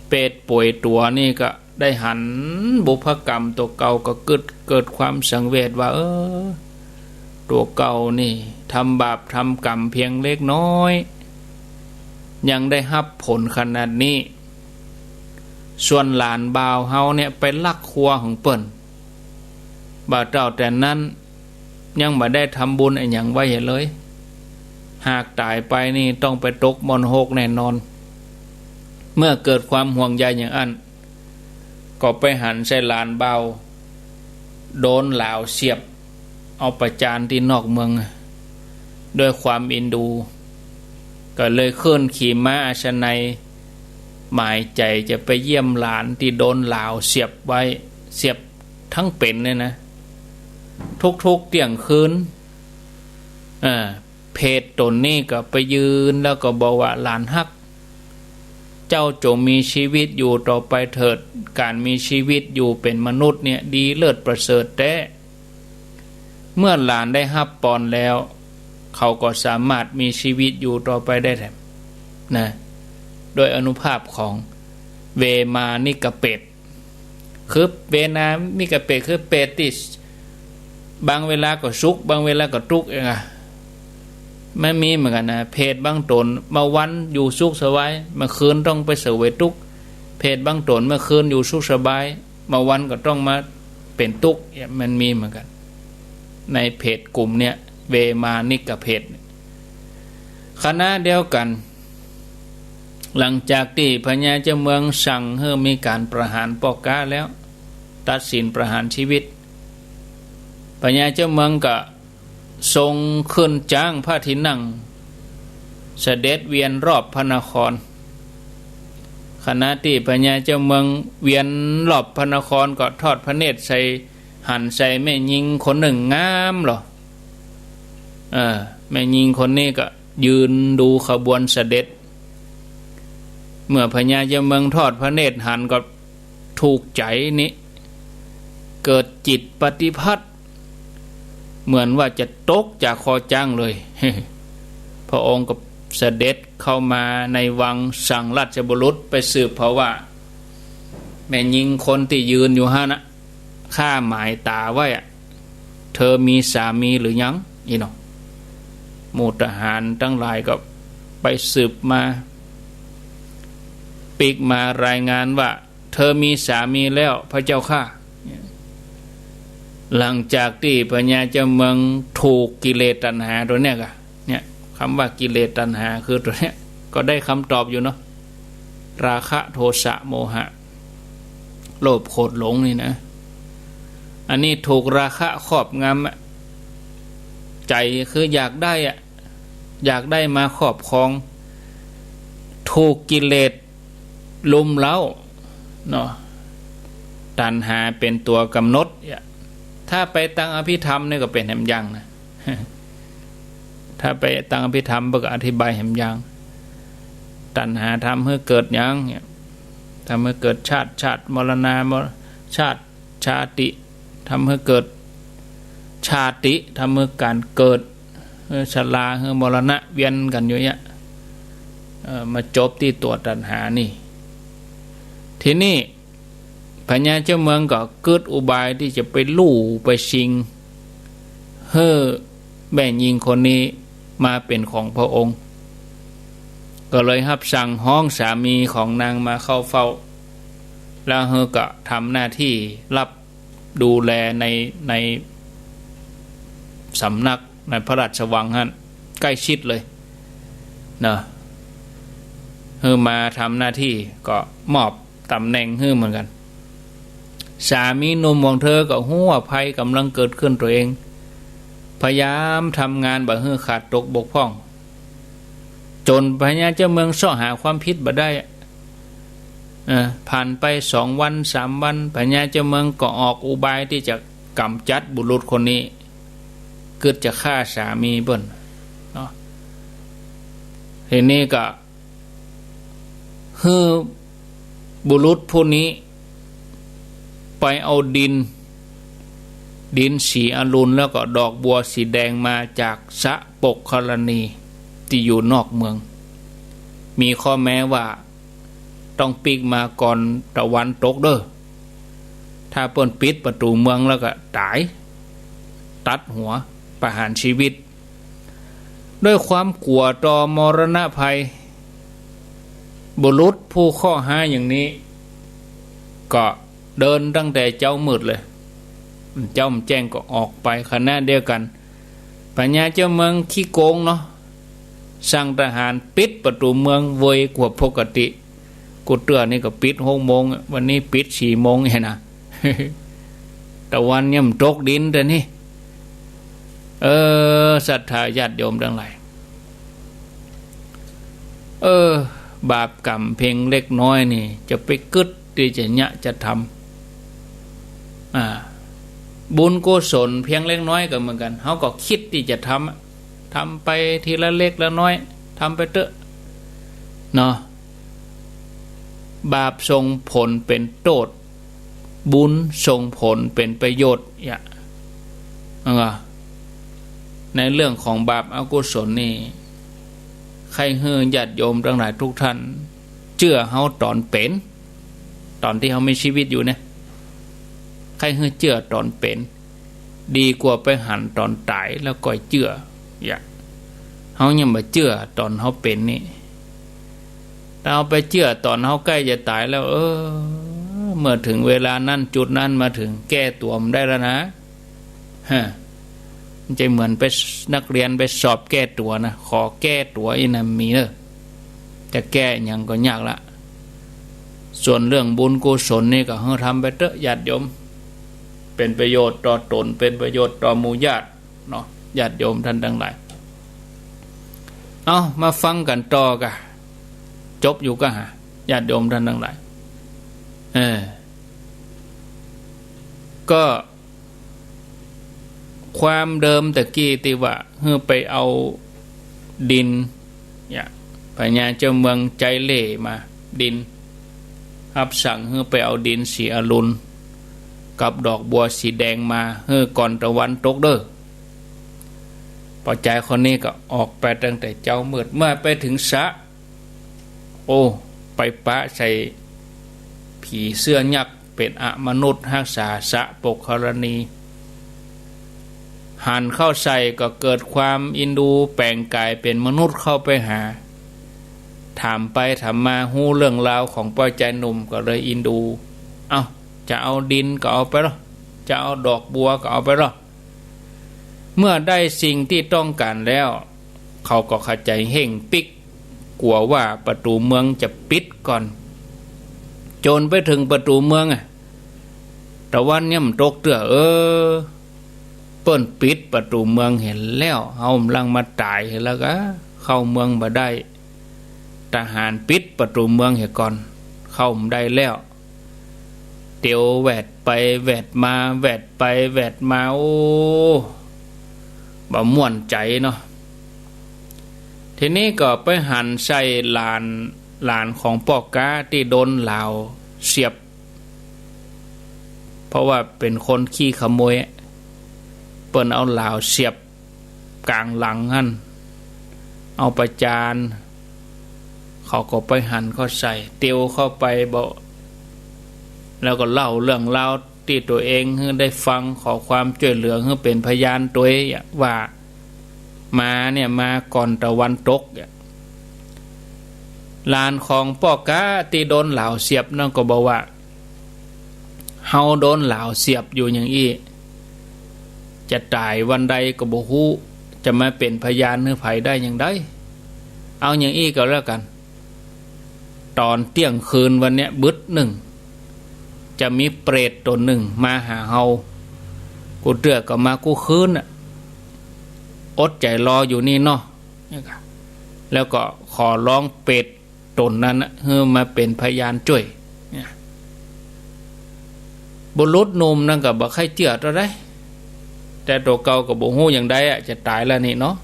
เปรตป่วยตั๋วนี่ก็ได้หันบุพกรรมตั๋วเก่า ก็เกิด เกิดความสังเวชว่า เออ ตั๋วเก่านี่ทำบาปทำกรรมเพียงเล็กน้อย ยังได้ฮับผลขนาดนี้ ส่วนหลานบ่าวเฮาเนี่ยไปลักครัวของเปิ้น บ่าเต้าแต่นั้นยังบ่ได้ทำบุญอะหยังไว้เลย หากต๋ายไปนี่ต้องไปตกมรณะแน่นอน เมื่อเกิดความห่วงใยอย่างอั้น ก็ไปหันใส่หลานบ่าว โดนหลาวเสียบ เอาประจานตี้นอกเมือง ด้วยความเอ็นดู ก็เลยขึ้นขี่ม้าอาชาไนย หมายใจ๋จะไปเยี่ยมหลานตี้โดนหลาวเสียบไว้ เสียบตึงเป๋นเนี่ยนะ ทุกๆ เตี้ยงคืน เออ เปรตต๋นนี้ก็ไปยืนแล้วก็บอกว่า หลานฮัก เจ้าจงมีชีวิตอยู่ต่อไปเถิด ก๋านมีชีวิตอยู่เป๋นมนุษย์เนี่ยดีเลิศประเสริฐแต๊ เมื่อหลานได้ฮับปอนแล้ว เขาก็สามารถมีชีวิตอยู่ต่อไปได้แถมนะ โดยอานุภาพของเวมานิกเปรต คือเวมานิกเปรต คือเปรตตี้บางเวลาก็สุข บางเวลาก็ตุ๊กข์เองอะ มันมีเหมือนกั๋นนะ เปรตบางต๋นบางวันอยู่สุขสบาย บางคืนต้องไปเสวยตุ๊กข์ เปรตบางต๋นบางคืนอยู่สุขสบาย บางวันก็ต้องมาเป๋นตุ๊กข์เนี่ย มันมีเหมือนกั๋น ในเปรตกลุ่มเนี่ย เวมานิกเปรต ขณะเดียวกั๋น หลังจากตี้พญาเจ้าเมืองสั่งหื้อมีก๋านประหารป้อก๊าแล้ว ตัดสินประหารชีวิต พญาเจ้าเมืองก็ทรงขึ้นจ๊างพระที่นั่ง เสด็จเวียนรอบพระนคร ขณะตี้พญาเจ้าเมืองเวียนรอบพระนครก็ทอดพระเนตรใส่ หันใส่แม่ญิงคนนึ่งงามหล่อ เออ แม่ญิงคนนี้ก็ยืนดูขบวนเสด็จ เมื่อพญาเจ้าเมืองทอดพระเนตรหันก็ถูกใจ๋นี่ เกิดจิตปฏิภัท เหมือนว่าจะตกจากคอจ๊างเลย พระองค์ก็เสด็จเข้ามาในวัง สั่งราชบุรุษไปสืบเผาว่า แม่ญิงคนตี้ยืนอยู่หั้นนะ ข้าหมายต๋าไว้อะ เธอมีสามีหรือยัง อี้เนาะ หมู่ทหารตังหลายก็ไปสืบมา ปิ๊กมารายงานว่า เธอมีสามีแล้วพระเจ้าข้า หลังจากตี้พญาเจ้าเมืองถูกกิเลสตัณหาตั๋วเนี้ยก่ะ เนี่ย กำว่ากิเลสตัณหาคือตั๋วเนี้ย ก็ได้กำตอบอยู่เนาะ ราคะโทสะโมหะ โลภโกรธหลงนี่นะ อันนี้ถูกราคะครอบงำอะ ใจ๋คืออยากได้อะ อยากได้มาครอบครอง ถูกกิเลสรุมเร้าเนาะ ตัณหาเป๋นตั๋วก๋ำหนดอะ ถ้าไปตางอภิธรรมนี่ก็เป๋นแหมยังนะ ถ้าไปตางอภิธรรมเปิ้นก็อธิบายแหมยัง ตัณหาทำหื้อเกิดหยังเนี่ย ทำหื้อเกิดชาติ ชาติ มรณะ มร- ชาติ ชาติ ทำหื้อเกิดชาติ ทำหื้อก๋านเกิด หื้อชรา หื้อมรณะ เวียนกั๋นอยู่เนี่ย เอ่อ มาจบตี้ตั๋วตัณหานี่ ทีนี้ พญาเจ้าเมืองก็กึ๊ดอุบายตี้จะไปลู่ไปชิง หื้อแม่ญิงคนนี้มาเป๋นของพระองค์ ก็เลยฮับสั่งฮ้องสามีของนางมาเข้าเฝ้า แล้วหื้อก็ทำหน้าตี้ฮับดูแลใน ในสำนัก ในพระราชวังหั้น ใก้ชิดเลยเนาะ หื้อมาทำหน้าตี้ ก็มอบต๋ำแหน่งหื้อเหมือนกั๋น สามีหนุ่มของเธอก็ฮู้ว่าภัยก๋ำลังเกิดขึ้นตั๋วเอง พยายามทำงานบ่หื้อขาดตกบกพร่อง จ๋นพญาเจ้าเมืองเซาะหาความผิดบ่ได้ เอ่อ ผ่านไปสองวันสามวัน พญาเจ้าเมืองก็ออกอุบายตี้จะก๋ำจัดบุรุษคนนี้ กึ๊ดจะฆ่าสามีเปิ้นเนาะ ทีนี้ก็ หื้อบุรุษผู้นี้ไปเอาดิน ดินสีอรุณแล้วก็ดอกบัวสีแดงมาจากสระปกครณีตี้อยู่นอกเมือง มีข้อแม้ว่าต้องปิ๊กมาก่อนตะวันตกเด้อ ถ้าเปิ้นปิดประตู๋เมืองแล้วก็ต๋าย ตัดหัว ประหารชีวิต ด้วยความกั๋วต่อมรณะภัย บุรุษผู้เคราะห์ฮ้ายอย่างนี้ ก็เดินตั้งแต่เจ๊ามืดเลย เจ๊าแจ้งก็ออกไป ขณะเดียวกั๋น พญาเจ้าเมืองขี้โกงเนาะ สั่งทหารปิดประตู๋เมืองไวกว่าปกติ กู้เตื้อนี่ก็ปิดหกโมงอะ วันนี้ปิดสี่โมงเนี่ยนะ ตะวันยังบ่ตกดินแต่นี่ เออ ศรัทธาญาติโยมตังหลาย เออ บาปกรรมเพียงเล็กน้อยนี่ จะไปกึ๊ดตี้จะเยียะจะทำ อ่า บุญกุศลเพียงเล็กน้อยก็เหมือนกั๋น เฮาก็กึ๊ดตี้จะทำอะ ทำไปทีละเล็กละน้อย ทำไปเต๊อะ เนาะ บาปส่งผลเป๋นโต้ษ บุญส่งผลเป๋นประโยชน์ เยียะ เออ ในเรื่องของบาปอกุศลนี่ ใค่หื้อญาติโยมตังหลายทุกท่าน เจื้อเฮาต๋อนเป๋น ต๋อนตี้เฮามีชีวิตอยู่เนี่ย ใค่หื้อเจื้อต๋อนเป๋น ดีกว่าไปหันต๋อนต๋ายแล้วก่อยเจื้อ เยียะ เฮายังบ่เจื้อต๋อนเฮาเป๋นนี่ ถ้าเฮาไปเจื้อต๋อนเฮาใก้จะต๋ายแล้ว เออ เมื่อเถิงเวลานั้นจุดนั้นมาเถิง แก้ตั๋วบ่ได้แล้วนะ ฮะ มันจะเหมือนไป นักเรียนไปสอบแก้ตั๋วนะ ขอแก้ตั๋วอี้นะ มีเนอะ จะแก้หยังก็ยากละ ส่วนเรื่องบุญกุศลนี่ก็หื้อทำไปเต๊อะญาติโยม เป๋นประโยชน์ต่อต๋น เป๋นประโยชน์ต่อหมู่ญาติเนาะ ญาติโยมท่านตังหลาย เอา มาฟังกั๋นต่อก่ะ จบอยู่ก่ะหา ญาติโยมท่านตังหลาย เออ ก็ ความเดิมตะกี้ตี้ว่าหื้อไปเอาดิน เนี่ย พญาเจ้าเมืองใจ๊เล่ห์มา ดิน ฮับสั่งหื้อไปเอาดินสีอรุณ กับดอกบัวสีแดงมาหื้อก่อนตะวันตกเด้อ ป้อจายคนนี้ก็ออกไปตั้งแต่เจ๊ามืด เมื่อไปเถิงสระ โอ้ ไปปะใส่ผีเสื้อยักษ์เป๋นอมนุษย์ฮักษาสระปกครณี หันเข้าใส่ก็เกิดความเอ็นดู แป๋งก๋ายเป๋นมนุษย์เข้าไปหา ถามไปถามมาฮู้เรื่องราวของป้อจายหนุ่มก็เลยเอ็นดู เอ้า จะเอาดินก็เอาไปลอ จะเอาดอกบัวก็เอาไปลอ เมื่อได้สิ่งตี้ต้องก๋านแล้ว เขาก็เข้าใจ๋เฮ่งปิ๊ก กั๋วว่าประตู๋เมืองจะปิดก่อน จ๋นไปเถิงประตู๋เมืองอะ ตะวันยังบ่ตกเตื้อ เออ เปิ้นปิดประตู๋เมืองเหียแล้ว เฮากำลังมาต๋ายเหียแล้วกา เข้าเมืองบ่ได้ ทหารปิดประตู๋เมืองเหียก่อน เข้าบ่ได้แล้ว เตียวแวดไปแวดมา แวดไปแวดมา โอ้ บ่ม่วนใจ๋เนาะ ทีนี้ก็ไปหันใส่หลาน หลานของป้อก๊าตี้โดนหลาวเสียบ เพราะว่าเป๋นคนขี้ขโมย เปิ้นเอาหลาวเสียบก๋างหลังหั้น เอาประจาน เขาก็ไปหันเข้าใส่ เตียวเข้าไปบ่ แล้วก็เล่าเรื่องราวตี้ตั๋วเองหื้อได้ฟัง ขอความจ้วยเหลือหื้อเป๋นพยานตวยว่า มาเนี่ยมาก่อนตะวันตกเนี่ย หลานของป้อก๊าตี้โดนหลาวเสียบนั่นก็บอกว่า เฮาโดนหลาวเสียบอยู่อย่างอี้ จะต๋ายวันใดก็บ่ฮู้ จะมาเป๋นพยานหื้อใผได้อย่างใด เอาอย่างอี้ก็แล้วกั๋น ต๋อนเตี้ยงคืนวันเนี้ยบึดนึ่ง จะมีเปรตตั๋วนึ่งมาหาเฮา กู้เตื้อก็มากู้คืนน่ะ อดใจ๋รออยู่นี่เนาะ แล้วก็ขอร้องเปรตตั๋วนั้นน่ะ หื้อมาเป๋นพยานจ้วย เนี่ย บุรุษหนุ่มนั่นก็บ่ใค่เจื้อเต้าใด แต่ตั๋วเก่าก็บ่ฮู้อย่างใดอะ จะต๋ายแล้วนี่เนาะ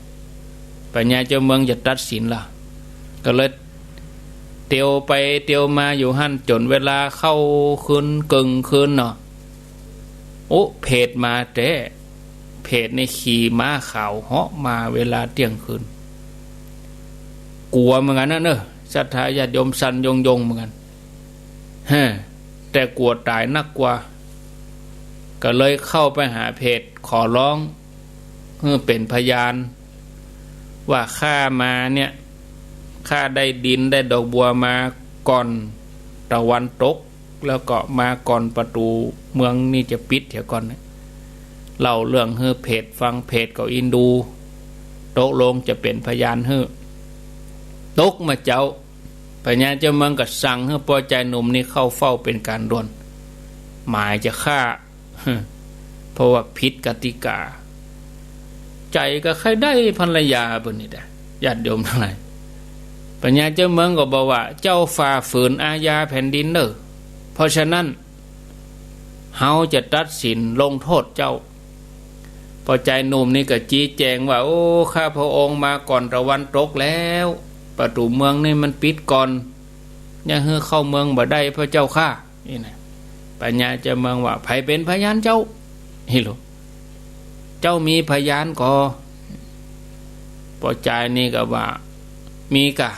ปัญญาเจ้าเมืองจะตัดสินล่ะ ก็เลยเตียวไปเตียวมาอยู่หั้น จ๋นเวลาเข้าคืน เกิ่งคืนเนาะ โอ้ เผตมาแต๊ เผตนี่ขี่ม้าขาวเหาะมาเวลาเตี้ยงคืน กั๋วเหมือนกั๋นนะเนอะ ศรัทธาญาติโยมสั่นโยงๆ เหมือนกั๋น ฮะ แต่กั๋วต๋ายนักกว่า ก็เลยเข้าไปหาเผตขอร้อง หื้อเป๋นพยาน ว่าข้ามาเนี่ย ข้าได้ดินได้ดอกบัวมาก่อนตะวันตก แล้วก็มาก่อนประตู๋เมืองนี่จะปิดเหียก่อนเนี่ย เล่าเรื่องหื้อเผตฟัง เผตก็อินดู ตกลงจะเป๋นพยานหื้อ ตกมาเจ๊า ปัญญาเจ้าเมืองก็สั่งหื้อป้อจายหนุ่มนี่เข้าเฝ้าเป๋นก๋านด่วน หมายจะฆ่า เพราะว่าผิดกติกา ใจ๋ก็ใค่ได้ภรรยาเปิ้นนี่แต๊ ญาติโยมตังหลาย ปัญญาเจ้าเมืองก็บอกว่า เจ้าฝ่าฝืนอาญาแผ่นดินเน่อ เพราะฉะนั้น เฮาจะตัดสินลงโต้ษเจ้า ป้อจายหนุ่มนี่ก็จี๊แจงว่า โอ้ ข้าพระองค์มาก่อนตะวันตกแล้ว ประตู๋เมืองนี่มันปิดก่อน ยังหื้อเข้าเมืองบ่ได้พระเจ้าข้า นี่นะ ปัญญาเจ้าเมืองว่า ใผเป๋นพยานเจ้า ฮิโล เจ้ามีพยานก่อ ป้อจายนี่ก็ว่า มีก่ะ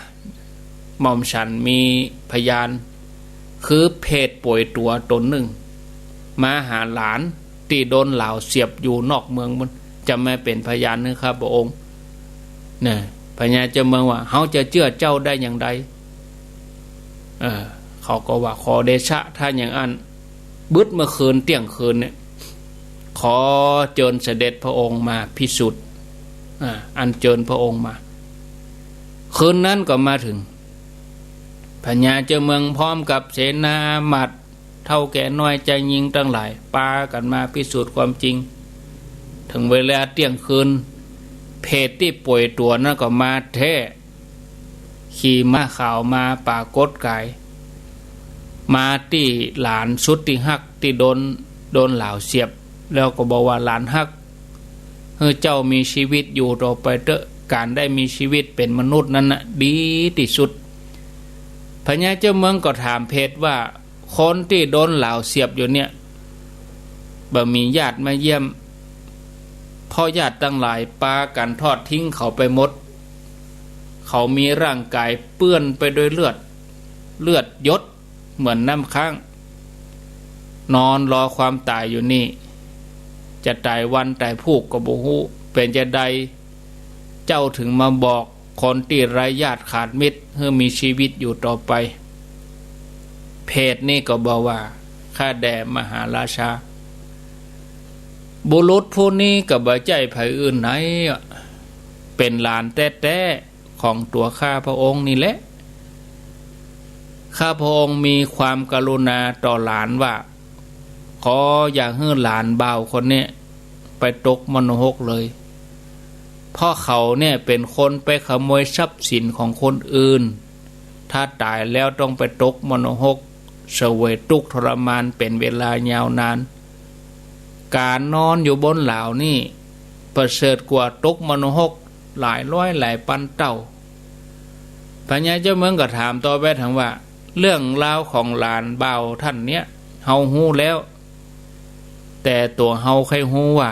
หม่อมฉันมีพยาน คือเผตป่วยตั๋วต๋นนึ่ง มาหาหลานตี้โดนหลาวเสียบอยู่นอกเมืองปุ้น จะมาเป๋นพยานหื้อข้าพระองค์ เนี่ย ปัญญาเจ้าเมืองว่า เฮาจะเจื้อเจ้าได้อย่างใด เออ เขาก็ว่า ขอเดชะ ถ้าอย่างอั้น บึดเมื่อคืนเตี้ยงคืนเนี่ย ขอเจิญเสด็จพระองค์มาพิสูจน์ อ่า อัญเจิญพระองค์มา คืนนั้นก็มาเถิง ปัญญาเจ้าเมืองพร้อมกับเสนาอามาตย์ เฒ่าแก่น้อยจายญิงตังหลาย ปากั๋นมาพิสูจน์ความจริง เถิงเวลาเตี้ยงคืน เผตตี้ป่วยตั๋วนั้นก็มาแต๊ ขี่ม้าขาวมาปรากฏก๋าย มาตี้หลานสุดตี้ฮักตี้โดน โดนหลาวเสียบ แล้วก็บอกว่า หลานฮัก หื้อเจ้ามีชีวิตอยู่ต่อไปเต๊อะ ก๋านได้มีชีวิตเป๋นมนุษย์นั้นน่ะ ดีตี้สุด ปัญญาเจ้าเมืองก็ถามเผตว่า คนตี้โดนหลาวเสียบอยู่เนี่ย บ่มีญาติมาเยี่ยม เพราะญาติตังหลายปากั๋นทอดทิ้งเขาไปหมด เขามีร่างก๋ายเปื้อนไปด้วยเลือด เลือดหยดเหมือนน้ำค้าง นอนรอความต๋ายอยู่นี่ จะต๋ายวันต๋ายพูกก็บ่ฮู้ เป๋นจาใด เจ้าเถิงมาบอกคนตี้ไร้ญาติขาดมิตรหื้อมีชีวิตอยู่ต่อไป เผตนี่ก็บอกว่า ข้าแด่มหาราชา บุรุษผู้นี้ก็บ่ใจ้ใผอื่นไหน เป๋นหลานแต๊ๆ ของตั๋วข้าพระองค์นี่แหละ ข้าพระองค์มีความกรุณาต่อหลานว่า ขออย่าหื้อหลานบ่าวคนนี้ไปตกมรณหกเลย เพราะเขาเนี่ยเป๋นคนไปขโมยทรัพย์สินของคนอื่น ถ้าต๋ายแล้วต้องไปตกมรณหก เสวยตุ๊กข์ทรมานเป๋นเวลายาวนาน ก๋านนอนอยู่บนหลาวนี่ประเสริฐกว่าตกมรณหกหลายร้อยหลายปันเต้า พญาเจ้าเมืองก็ถามต่อไปถามว่า เรื่องราวของหลานบ่าวต้านเนี่ย เฮาฮู้แล้ว แต่ตั๋วเฮาใค่ฮู้ว่า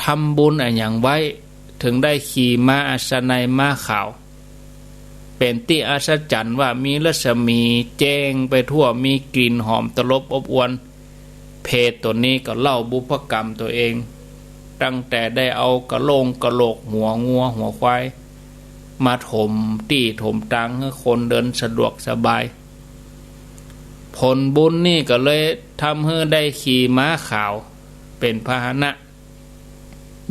ทำบุญอะหยังไว้ เถิงได้ขี่ม้าอัศนัยม้าขาว เป๋นตี้อัศจรรย์ว่ามีรัศมีแจ้งไปทั่ว มีกลิ่นหอมตลบอบอวล เพศตั๋วนี้ก็เล่าบุพกรรมตั๋วเอง ตั้งแต่ได้เอากะโหลงกะโหลกหัวงัวหัวควาย มาถมตี้ถมตางหื้อคนเดินสะดวกสบาย ผลบุญนี่ก็เลยทำหื้อได้ขี่ม้าขาวเป๋นพาหนะ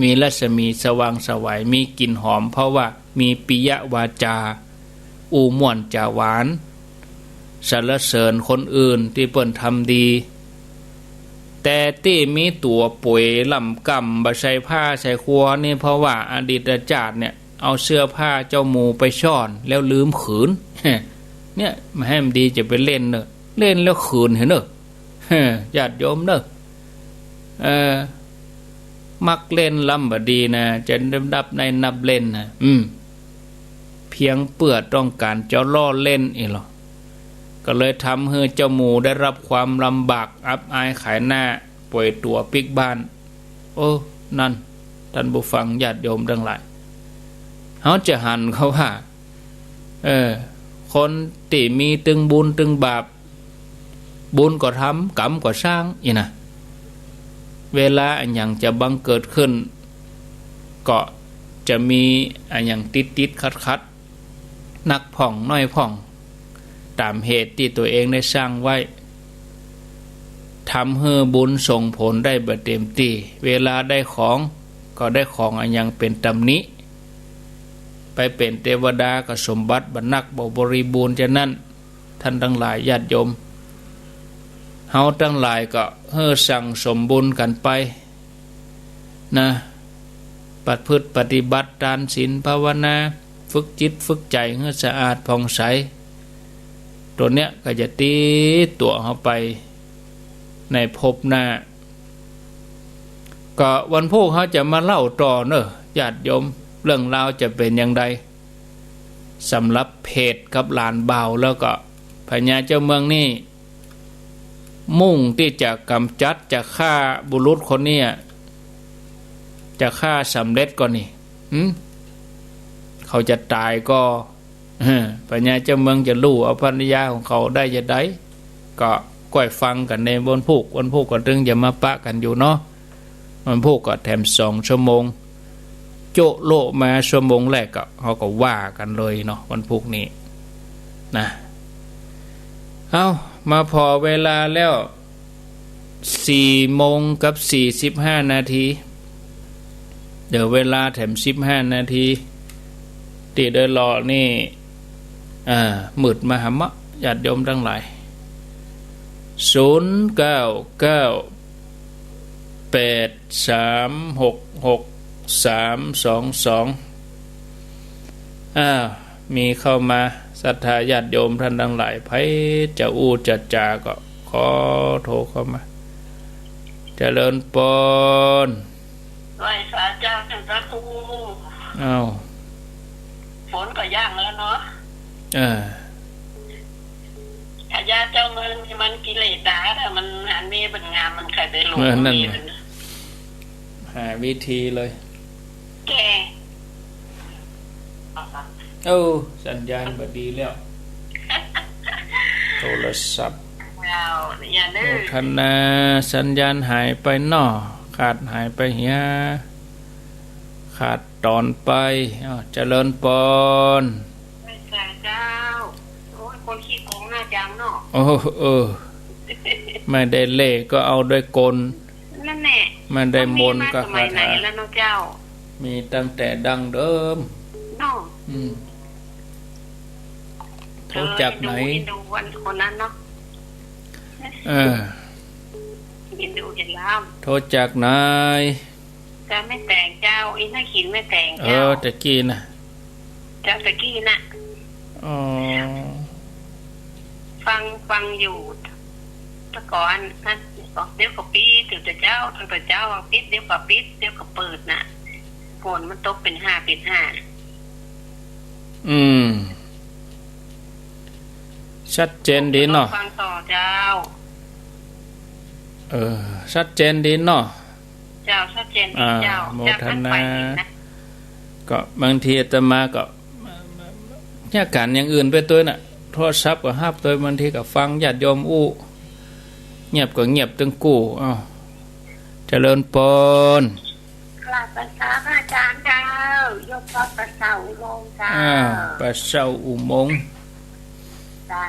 มีรัศมีสว่างไสว มีกลิ่นหอม เพราะว่ามีปิยวาจา อู้ม่วนจ๋าหวาน สรรเสริญคนอื่นตี้เปิ้นทำดี แต่ตี้มีตั๋วป๋วยล่ำก่ำ บ่ใส่ผ้าใส่ครัวนี่ เพราะว่าอดีตชาติเนี่ย เอาเสื้อผ้าเจ้าหมู่ไปซ่อนแล้วลืมคืน เนี่ย บ่หื้อมันดีจะไปเล่นเน่อ เล่นแล้วคืนหื้อเน่อ ญาติโยมเน่อ เออ มักเล่นลำบ่ดีนะ จะนับได้นับเล่นนะ อืม เพียงเปื้อต้องก๋านจะล้อเล่นอี้หลอ ก็เลยทำหื้อเจ้าหมู่ได้รับความลำบากอับอายขายหน้า ป๋วยตั๋วปิ๊กบ้าน โอ้ นั่น ต้านผู้ฟังญาติโยมตังหลาย เฮาจะหันเขาว่า เออ คนตี้มีตึงบุญตึงบาป บุญก็ทำ กรรมก็สร้างอี้นะ เวลาอะหยังจะบังเกิดขึ้น ก็จะมีอะหยังติดๆ ขัดๆ นักพ่องน้อยพ่อง ต๋ามเหตุตี้ตั๋วเองได้สร้างไว้ ทำหื้อบุญส่งผลได้บ่เต๋มตี้ เวลาได้ของ ก็ได้ของอะหยังเป๋นตำหนิ ไปเป๋นเตวดาก็สมบัติบ่นัก บ่บริบูรณ์ ฉะนั้น ต้านตังหลายญาติโยม เฮาตังหลายก็หื้อสั่งสมบุญกั๋นไปนะ ประพฤติปฏิบัติตานศีลภาวนา ฝึกจิตฝึกใจ๋หื้อสะอาดผ่องใส ตั๋วเนี้ยก็จะติดตั๋วเฮาไปในภพหน้า ก็วันพูกเฮาจะมาเล่าต่อเน่อญาติโยม เรื่องราวจะเป๋นอย่างใด สำหรับเพศกับหลานบ่าว แล้วก็พญาเจ้าเมืองนี่ มุ่งตี้จะก๋ำจัด จะฆ่าบุรุษคนนี้ จะฆ่าสำเร็จก่อนี่ หึ เขาจะต๋ายก่อ เออ พญาเจ้าเมืองจะลู่เอาภรรยาของเขาได้จะใด ก็ก้อยฟังกั๋นในวันพูก วันพูกก็ตึงจะมาปะกั๋นอยู่เนาะ วันพูกก็แถมสองชั่วโมง โจ๊ะโละมาชั่วโมงแรกก็ เฮาก็ว่ากั๋นเลยเนาะ วันพูกนี้นะ เอ้า มาผ่อเวลาแล้ว สี่โมงกับสี่สิบห้านาที เหลือเวลาแถมสิบห้านาที ตี้ได้รอนี่ อ่า มืดมาหำเมาะ ญาติโยมตังหลาย ศูนย์เก้าเก้า แปดสามหกหก สามสองสอง อ้าว มีเข้ามา ศรัทธาญาติโยมต้านตังหลาย ใผจะอู้จะจ๋าก็ขอโทรเข้ามา เจริญปอน ไหว้สาเจ้าท่านพระครู อ้าว ฝนก็ย่างแล้วเนาะ เออ พญาเจ้าเมืองนี่มันกิเลสดา ถ้ามันหันมีปัญญา มันใครไปหลง เออ นั่น มี น่ะ มัน หาวิธีเลย แก โอ้ สัญญาณบ่ดีแล้ว โทรศัพท์ เจ้า อย่าเด้อ โมทนา สัญญาณหายไปเนาะ ขาดหายไปเหีย ขาดต๋อนไป อ้าว เจริญปอน ไหว้สาเจ้า โอ้ย คนขี้โกงน่าจังเนาะ โอ้ เออ ไม่ได้เลขก็เอาด้วยกล นั่นแหละ ไม่ได้มนต์ก็คาถา มันมีมาสมัยไหนแล้วเนาะเจ้า มีตั้งแต่ดั้งเดิม เนาะ อืม รู้จักไหม เออ เอ็นดู เอ็นดูคนนั้นเนาะ เออ เห็นลู่เห็นหลาน โทรจากไหน จากแม่แตงเจ้า อีหน้าขินแม่แตง เออ เจ้า ตะกี้น่ะ เจ้า ตะกี้น่ะ อ๋อ ฟัง ฟังอยู่ แต่ก่อนนั้น เดี๋ยวก็ปิด เดี๋ยวแต่เจ๊า ตั้งแต่เจ๊าปิด เดี๋ยวก็ปิด เดี๋ยวก็เปิดน่ะ ฝนมันตกเป๋นห้า เป๋นห้า อืม ชัดเจนดีเนาะ ฟังต่อเจ้า เออ ชัดเจนดีเนาะ เจ้า ชัดเจนดี อ่า เจ้า โมทนา จากนั้นไปนี่นะ ก็บางทีอาตมาก็ เยียะก๋านอย่างอื่นไปตวยน่ะ โทรศัพท์ก็ฮับตวย บางทีก็ฟังญาติโยมอู้ เงียบก็เงียบตึงกู้ เอ้า เจริญปอน กราบนมัสการพระอาจารย์เจ้า โยมก็ป่าเซาอุโมงค์เจ้า อ่า ป่าเซาอุโมงค์ เจ้า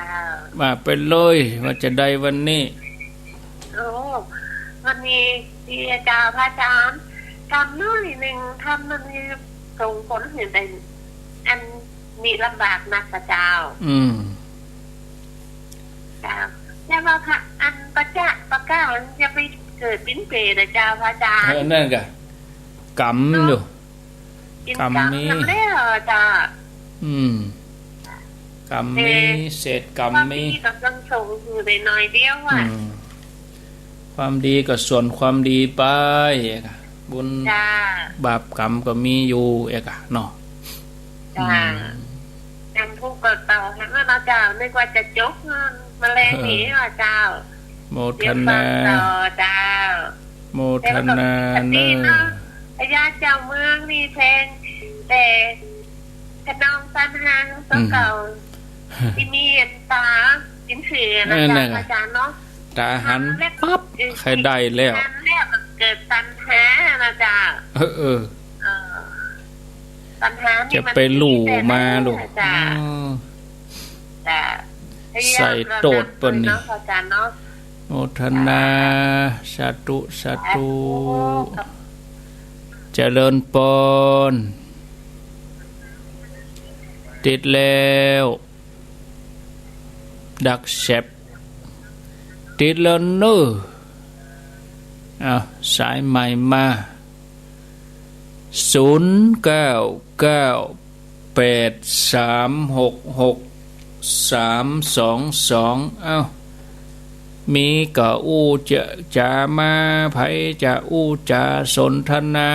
ว่าไปเลย ว่าจะใดวันนี้ โอ้ วันนี้ดีเจ้าพระอาจารย์ กำน้อยนึ่ง ทำมันมีส่งผลหื้อได้ อันนี้ลำบากนักพระเจ้า อืม เจ้า แล้วว่าพระอันประจะประกล้าอย่าไปเกิดเป๋นเปรตนะเจ้าพระอาจารย์ เออ นั่นกะ กำอยู่ เนาะ กิน กำมี กำแล้วเจ้า อืม กำมี เออ เศษกำมี ความดีก็ยังส่งอยู่ได้หน่อยเดียวอะ อืม ความดีก็ส่วนความดีไป บุญ เจ้า บาปกรรมก็มีอยู่เอกอะเนาะ เจ้า อืม กำทุกข์ก็ต่อให้มันนะเจ้า นึกว่าจะจบ มาแลงหนีว่าเจ้า โมทนา เดี๋ยวฟังต่อเจ้า โมทนา แล้วก็มีสติเนาะ เนอะ พญาเจ้าเมืองนี่แพง แต่ขนองตัณหาตัวเก่า อืม ตี้มีอันต๋าเป๋นเสือนะ เออ เจ้า นั่นแหละ อาจารย์เนาะ ต๋าหัน หันแล้ว ปั๊บ เออ ใค่ได้แล้ว หันแล้วเกิดตัณหานะเจ้า เออ เออ เออ ตัณหานี่ จะไปลู่มาลูก มันมีแต่ เจ้า อืม จ้ะ ใส่โตดเปิ้นนี่ เนาะ อาจารย์เนาะ โมทนา สาธุ สาธุ สาธุ เจริญปอน ติดแล้ว ดักแชป ติดแล้วเนอะ อ้าว สายใหม่มา ศูนย์เก้าเก้าแปดสามหกหกสามสองสอง เอ้า มีก็อู้จะ จ๋ามา ใผจะอู้จ๋าสนทนา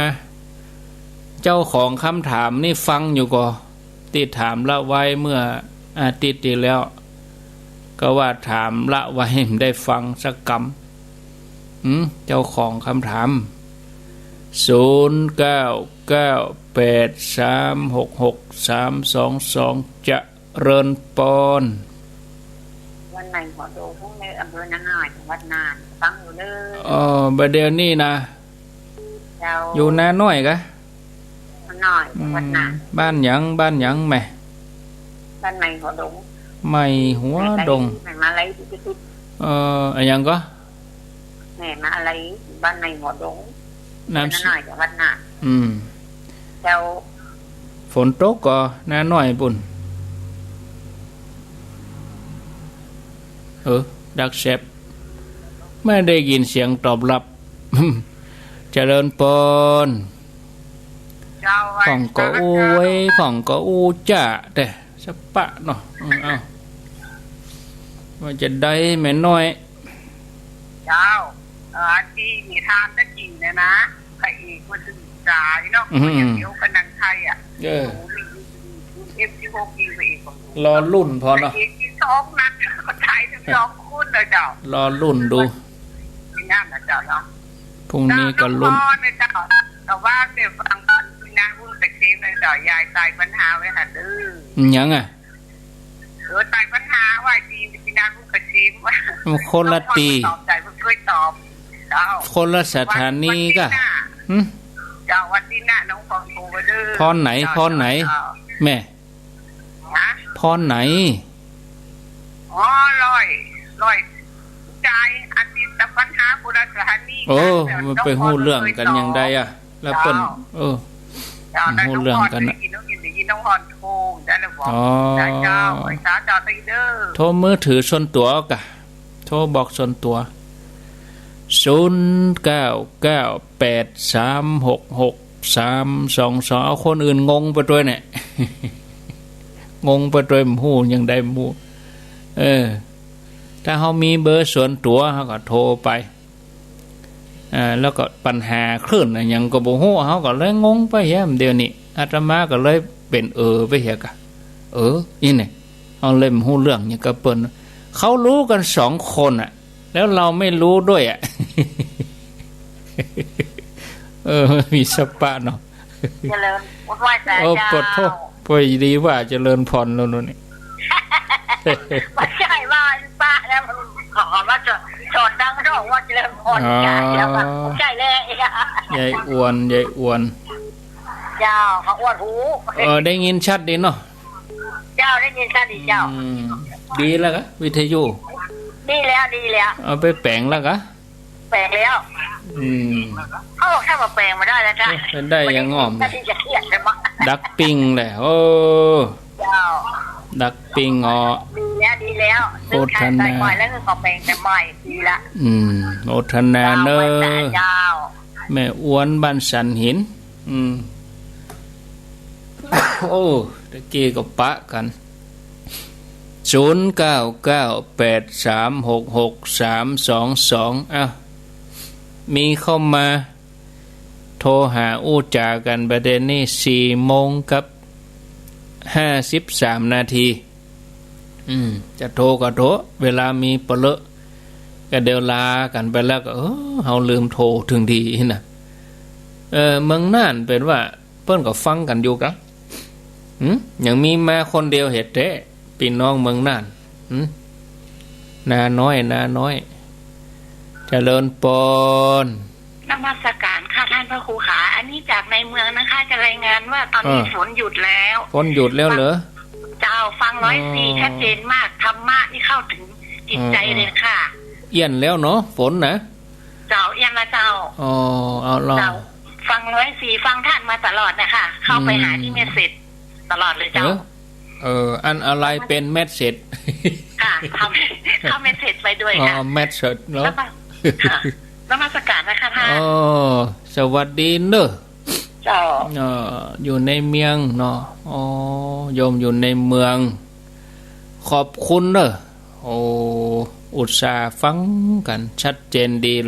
เจ้าของคำถามนี่ฟังอยู่ก่อ ตี้ถามละไว้เมื่ออาทิตย์ตี้แล้ว ก็ว่าถามละไว้บ่ได้ฟังสักกำ หืม เจ้าของคำถาม ศูนย์เก้าเก้าแปดสามหกหกสามสองสอง เจริญปอน วัดในหัวดง ในอำเภอนาน้อย จังหวัดน่าน ฟังอยู่เด้อ อ๋อ บ่าเดี่ยวนี้นะ เจ้า อยู่นาน้อยกะ นาน้อย อืม จังหวัดน่าน บ้านหยัง บ้านหยังแม่ บ้านในหัวดง ในหัวดง แม่มาลัย แม่มาลัย เอ่อ อะหยังก่อ แม่มาลัย บ้านในหัวดง นาม นาน้อย จังหวัดน่าน อืม เจ้า ฝนตกก่อ นาน้อยปุ้น เออ ดักแชป ไม่ได้ยินเสียงตอบรับ เจริญปอน เจ้า พ่องก็อู้เว้ย พ่องก็อู้จ้า แต่สะปะเนาะ อืม เอ้า ว่าจะใดแม่น้อย เจ้า เอ่อ ตี้มีถามตะกี้เนี่ยนะ พระเอกมันถึงจ๋าเนาะ อืม เดี๋ยวก็หนังไทยอะ เออ โอ้โห มี มี มี เอฟซีหก มีพระเอกของหนู รอลุ้นพอเนาะ พระเอกตี้สองนั้น ก็ใช้ทั้งสองคนเลยเจ้า รอลุ้นดู นี่นั่นนะเจ้าเนาะ พรุ่งนี้ก็ลุ้น เจ้า น้องพรเนี่ยเจ้า แต่ว่าเดี๋ยวฟังตอนพี่นางพูดไปเซฟนะเจ้า ยายตายปัญหาไว้หั่นเด้อ หยังอะ เออ ตายปัญหาไว้ตี้ พี่นางก็ชิม มันคนละตี้ ตอบใจมันเคยตอบ เจ้า คนละสถานีกะ วันที่หน้า หึ เจ้า วันที่หน้าน้องพรโทรมาเด้อ พรไหน เจ้า พรไหน เจ้า แม่ ฮะ พรไหน อ๋อ ร้อย ร้อย จ่ายอาทิตย์ละปัญหาคนละสถานี โอ้ กัน มันไปฮู้เรื่องกั๋นอย่างใดอะ แล้วเปิ้น เจ้า เออ เจ้า ฮู้เรื่องกั๋นนะ ได้ยินน้องพร ได้ยินน้องพรโทรได้เลยบอก อ๋อ ได้เจ้า ไปสาเจ้าไปเด้อ โทรมือถือส่วนตั๋วกะ โทรบอกส่วนตั๋ว ศูนย์เก้าเก้าแปดสามหกหกสามสองสอง เอาคนอื่นงงไปตวยเนี่ย งงไปตวย บ่ฮู้อย่างใดบ่ฮู้ เออ ถ้าเฮามีเบอร์ส่วนตั๋ว เฮาก็โทรไป อ่า แล้วก็ปัญหาคลื่นอะหยังก็บ่ฮู้ เฮาก็เลยงงไปแฮม เดี๋ยวนี้ อาตมาก็เลยเป๋นเออไปเหียกะ เออ อี้เนี่ย เฮาเลยบ่ฮู้เรื่องหยังกับเปิ้น เขารู้กันสองคนอะ แล้วเราไม่รู้ด้วยอะ เออ มีสปะเนาะ เจริญไหว้สา โอ้ เจ้า ปะโธ่ พอดีว่าเจริญพรแล้วนู่นนี่ บ่ใจ้ว่าป้านะ มันขอว่าจะสอนดังดอกว่าเจริญพร อ๋อ ใจ้แล้วอะ ใจ้แล้ว ยายอวน ยายอวน เจ้า เขาอวดฮู้ เออ ได้ยินชัดดีเนาะ เจ้า ได้ยินชัดดีเจ้า อืม ดีแล้วกะ วิทยุ ดีแล้ว ดีแล้ว เอาไปแป๋งแล้วกะ แป๋งแล้ว อืม เขาบอกถ้ามาแป๋งมาได้แล้วจ้ะ เอ๊ะ เป็นได้ยังง่อม ที่จะเครียดกันวะ ดักปิ้งแหละ โอ้ เจ้า ดักปิ้งอ๋อ ดีแล้ว ดีแล้ว โฆษณา ใส่ใหม่แล้วก็แป๋งแต่ใหม่ ดีละ อืม โฆษณาเน้อ เจ้า แม่อวนบ้านสันหิน อืม โอ้ ตะกี้ก็ปะกั๋น ศูนย์เก้าเก้าแปดสามหกหกสามสองสอง อ้าว มีเข้ามา โทรหาอู้จ๋ากั๋นประเด็นนี้ สี่โมงกับห้าสิบสามนาที อืม จะโทรก็โทร เวลามีปะเลอะ ก็เดี๋ยวลากั๋นไปแล้วก็ เออ เฮาลืมโทรถึงดีนะ เออ เมืองน่านเป๋นว่า เปิ้นก็ฟังกั๋นอยู่กะ หืม ยังมีมาคนเดียวเหตุแต๊ ปี้น้องเมืองน่าน หืม นาน้อย นาน้อย เจริญปอน นมัสการค่ะท่านพระครูขา อันนี้จากในเมืองนะคะ จะรายงานว่าตอนนี้ เออ ฝนหยุดแล้ว ฝนหยุดแล้วเหรอ เจ้า ฟังร้อยสี่ อ๋อ ชัดเจนมาก ธรรมะนี่เข้าถึงจิตใจเลยค่ะ เอี้ยนแล้วเนาะ ฝนนะ เจ้า เอี้ยนละเจ้า อ๋อ เอาล่ะ เจ้า ฟังร้อยสี่ ฟังท่านมาตลอดนะคะ เข้าไปหาที่ อืม เมสเสจตลอดเลยเจ้า เออ เออ อันอะไรเป๋นเมสเสจ ค่ะ เข้า เข้าเมสเสจไปด้วยค่ะ อ๋อ เมสเสจเนาะ แล้วก็ ค่ะ นมัสการนะคะท่าน อ๋อ สวัสดีเน้อ เจ้า เอ่อ อยู่ในเมืองเนาะ อ๋อ โยมอยู่ในเมือง ขอบคุณเน้อ โอ้ อุตส่าห์ฟังกั๋นชัดเจนดี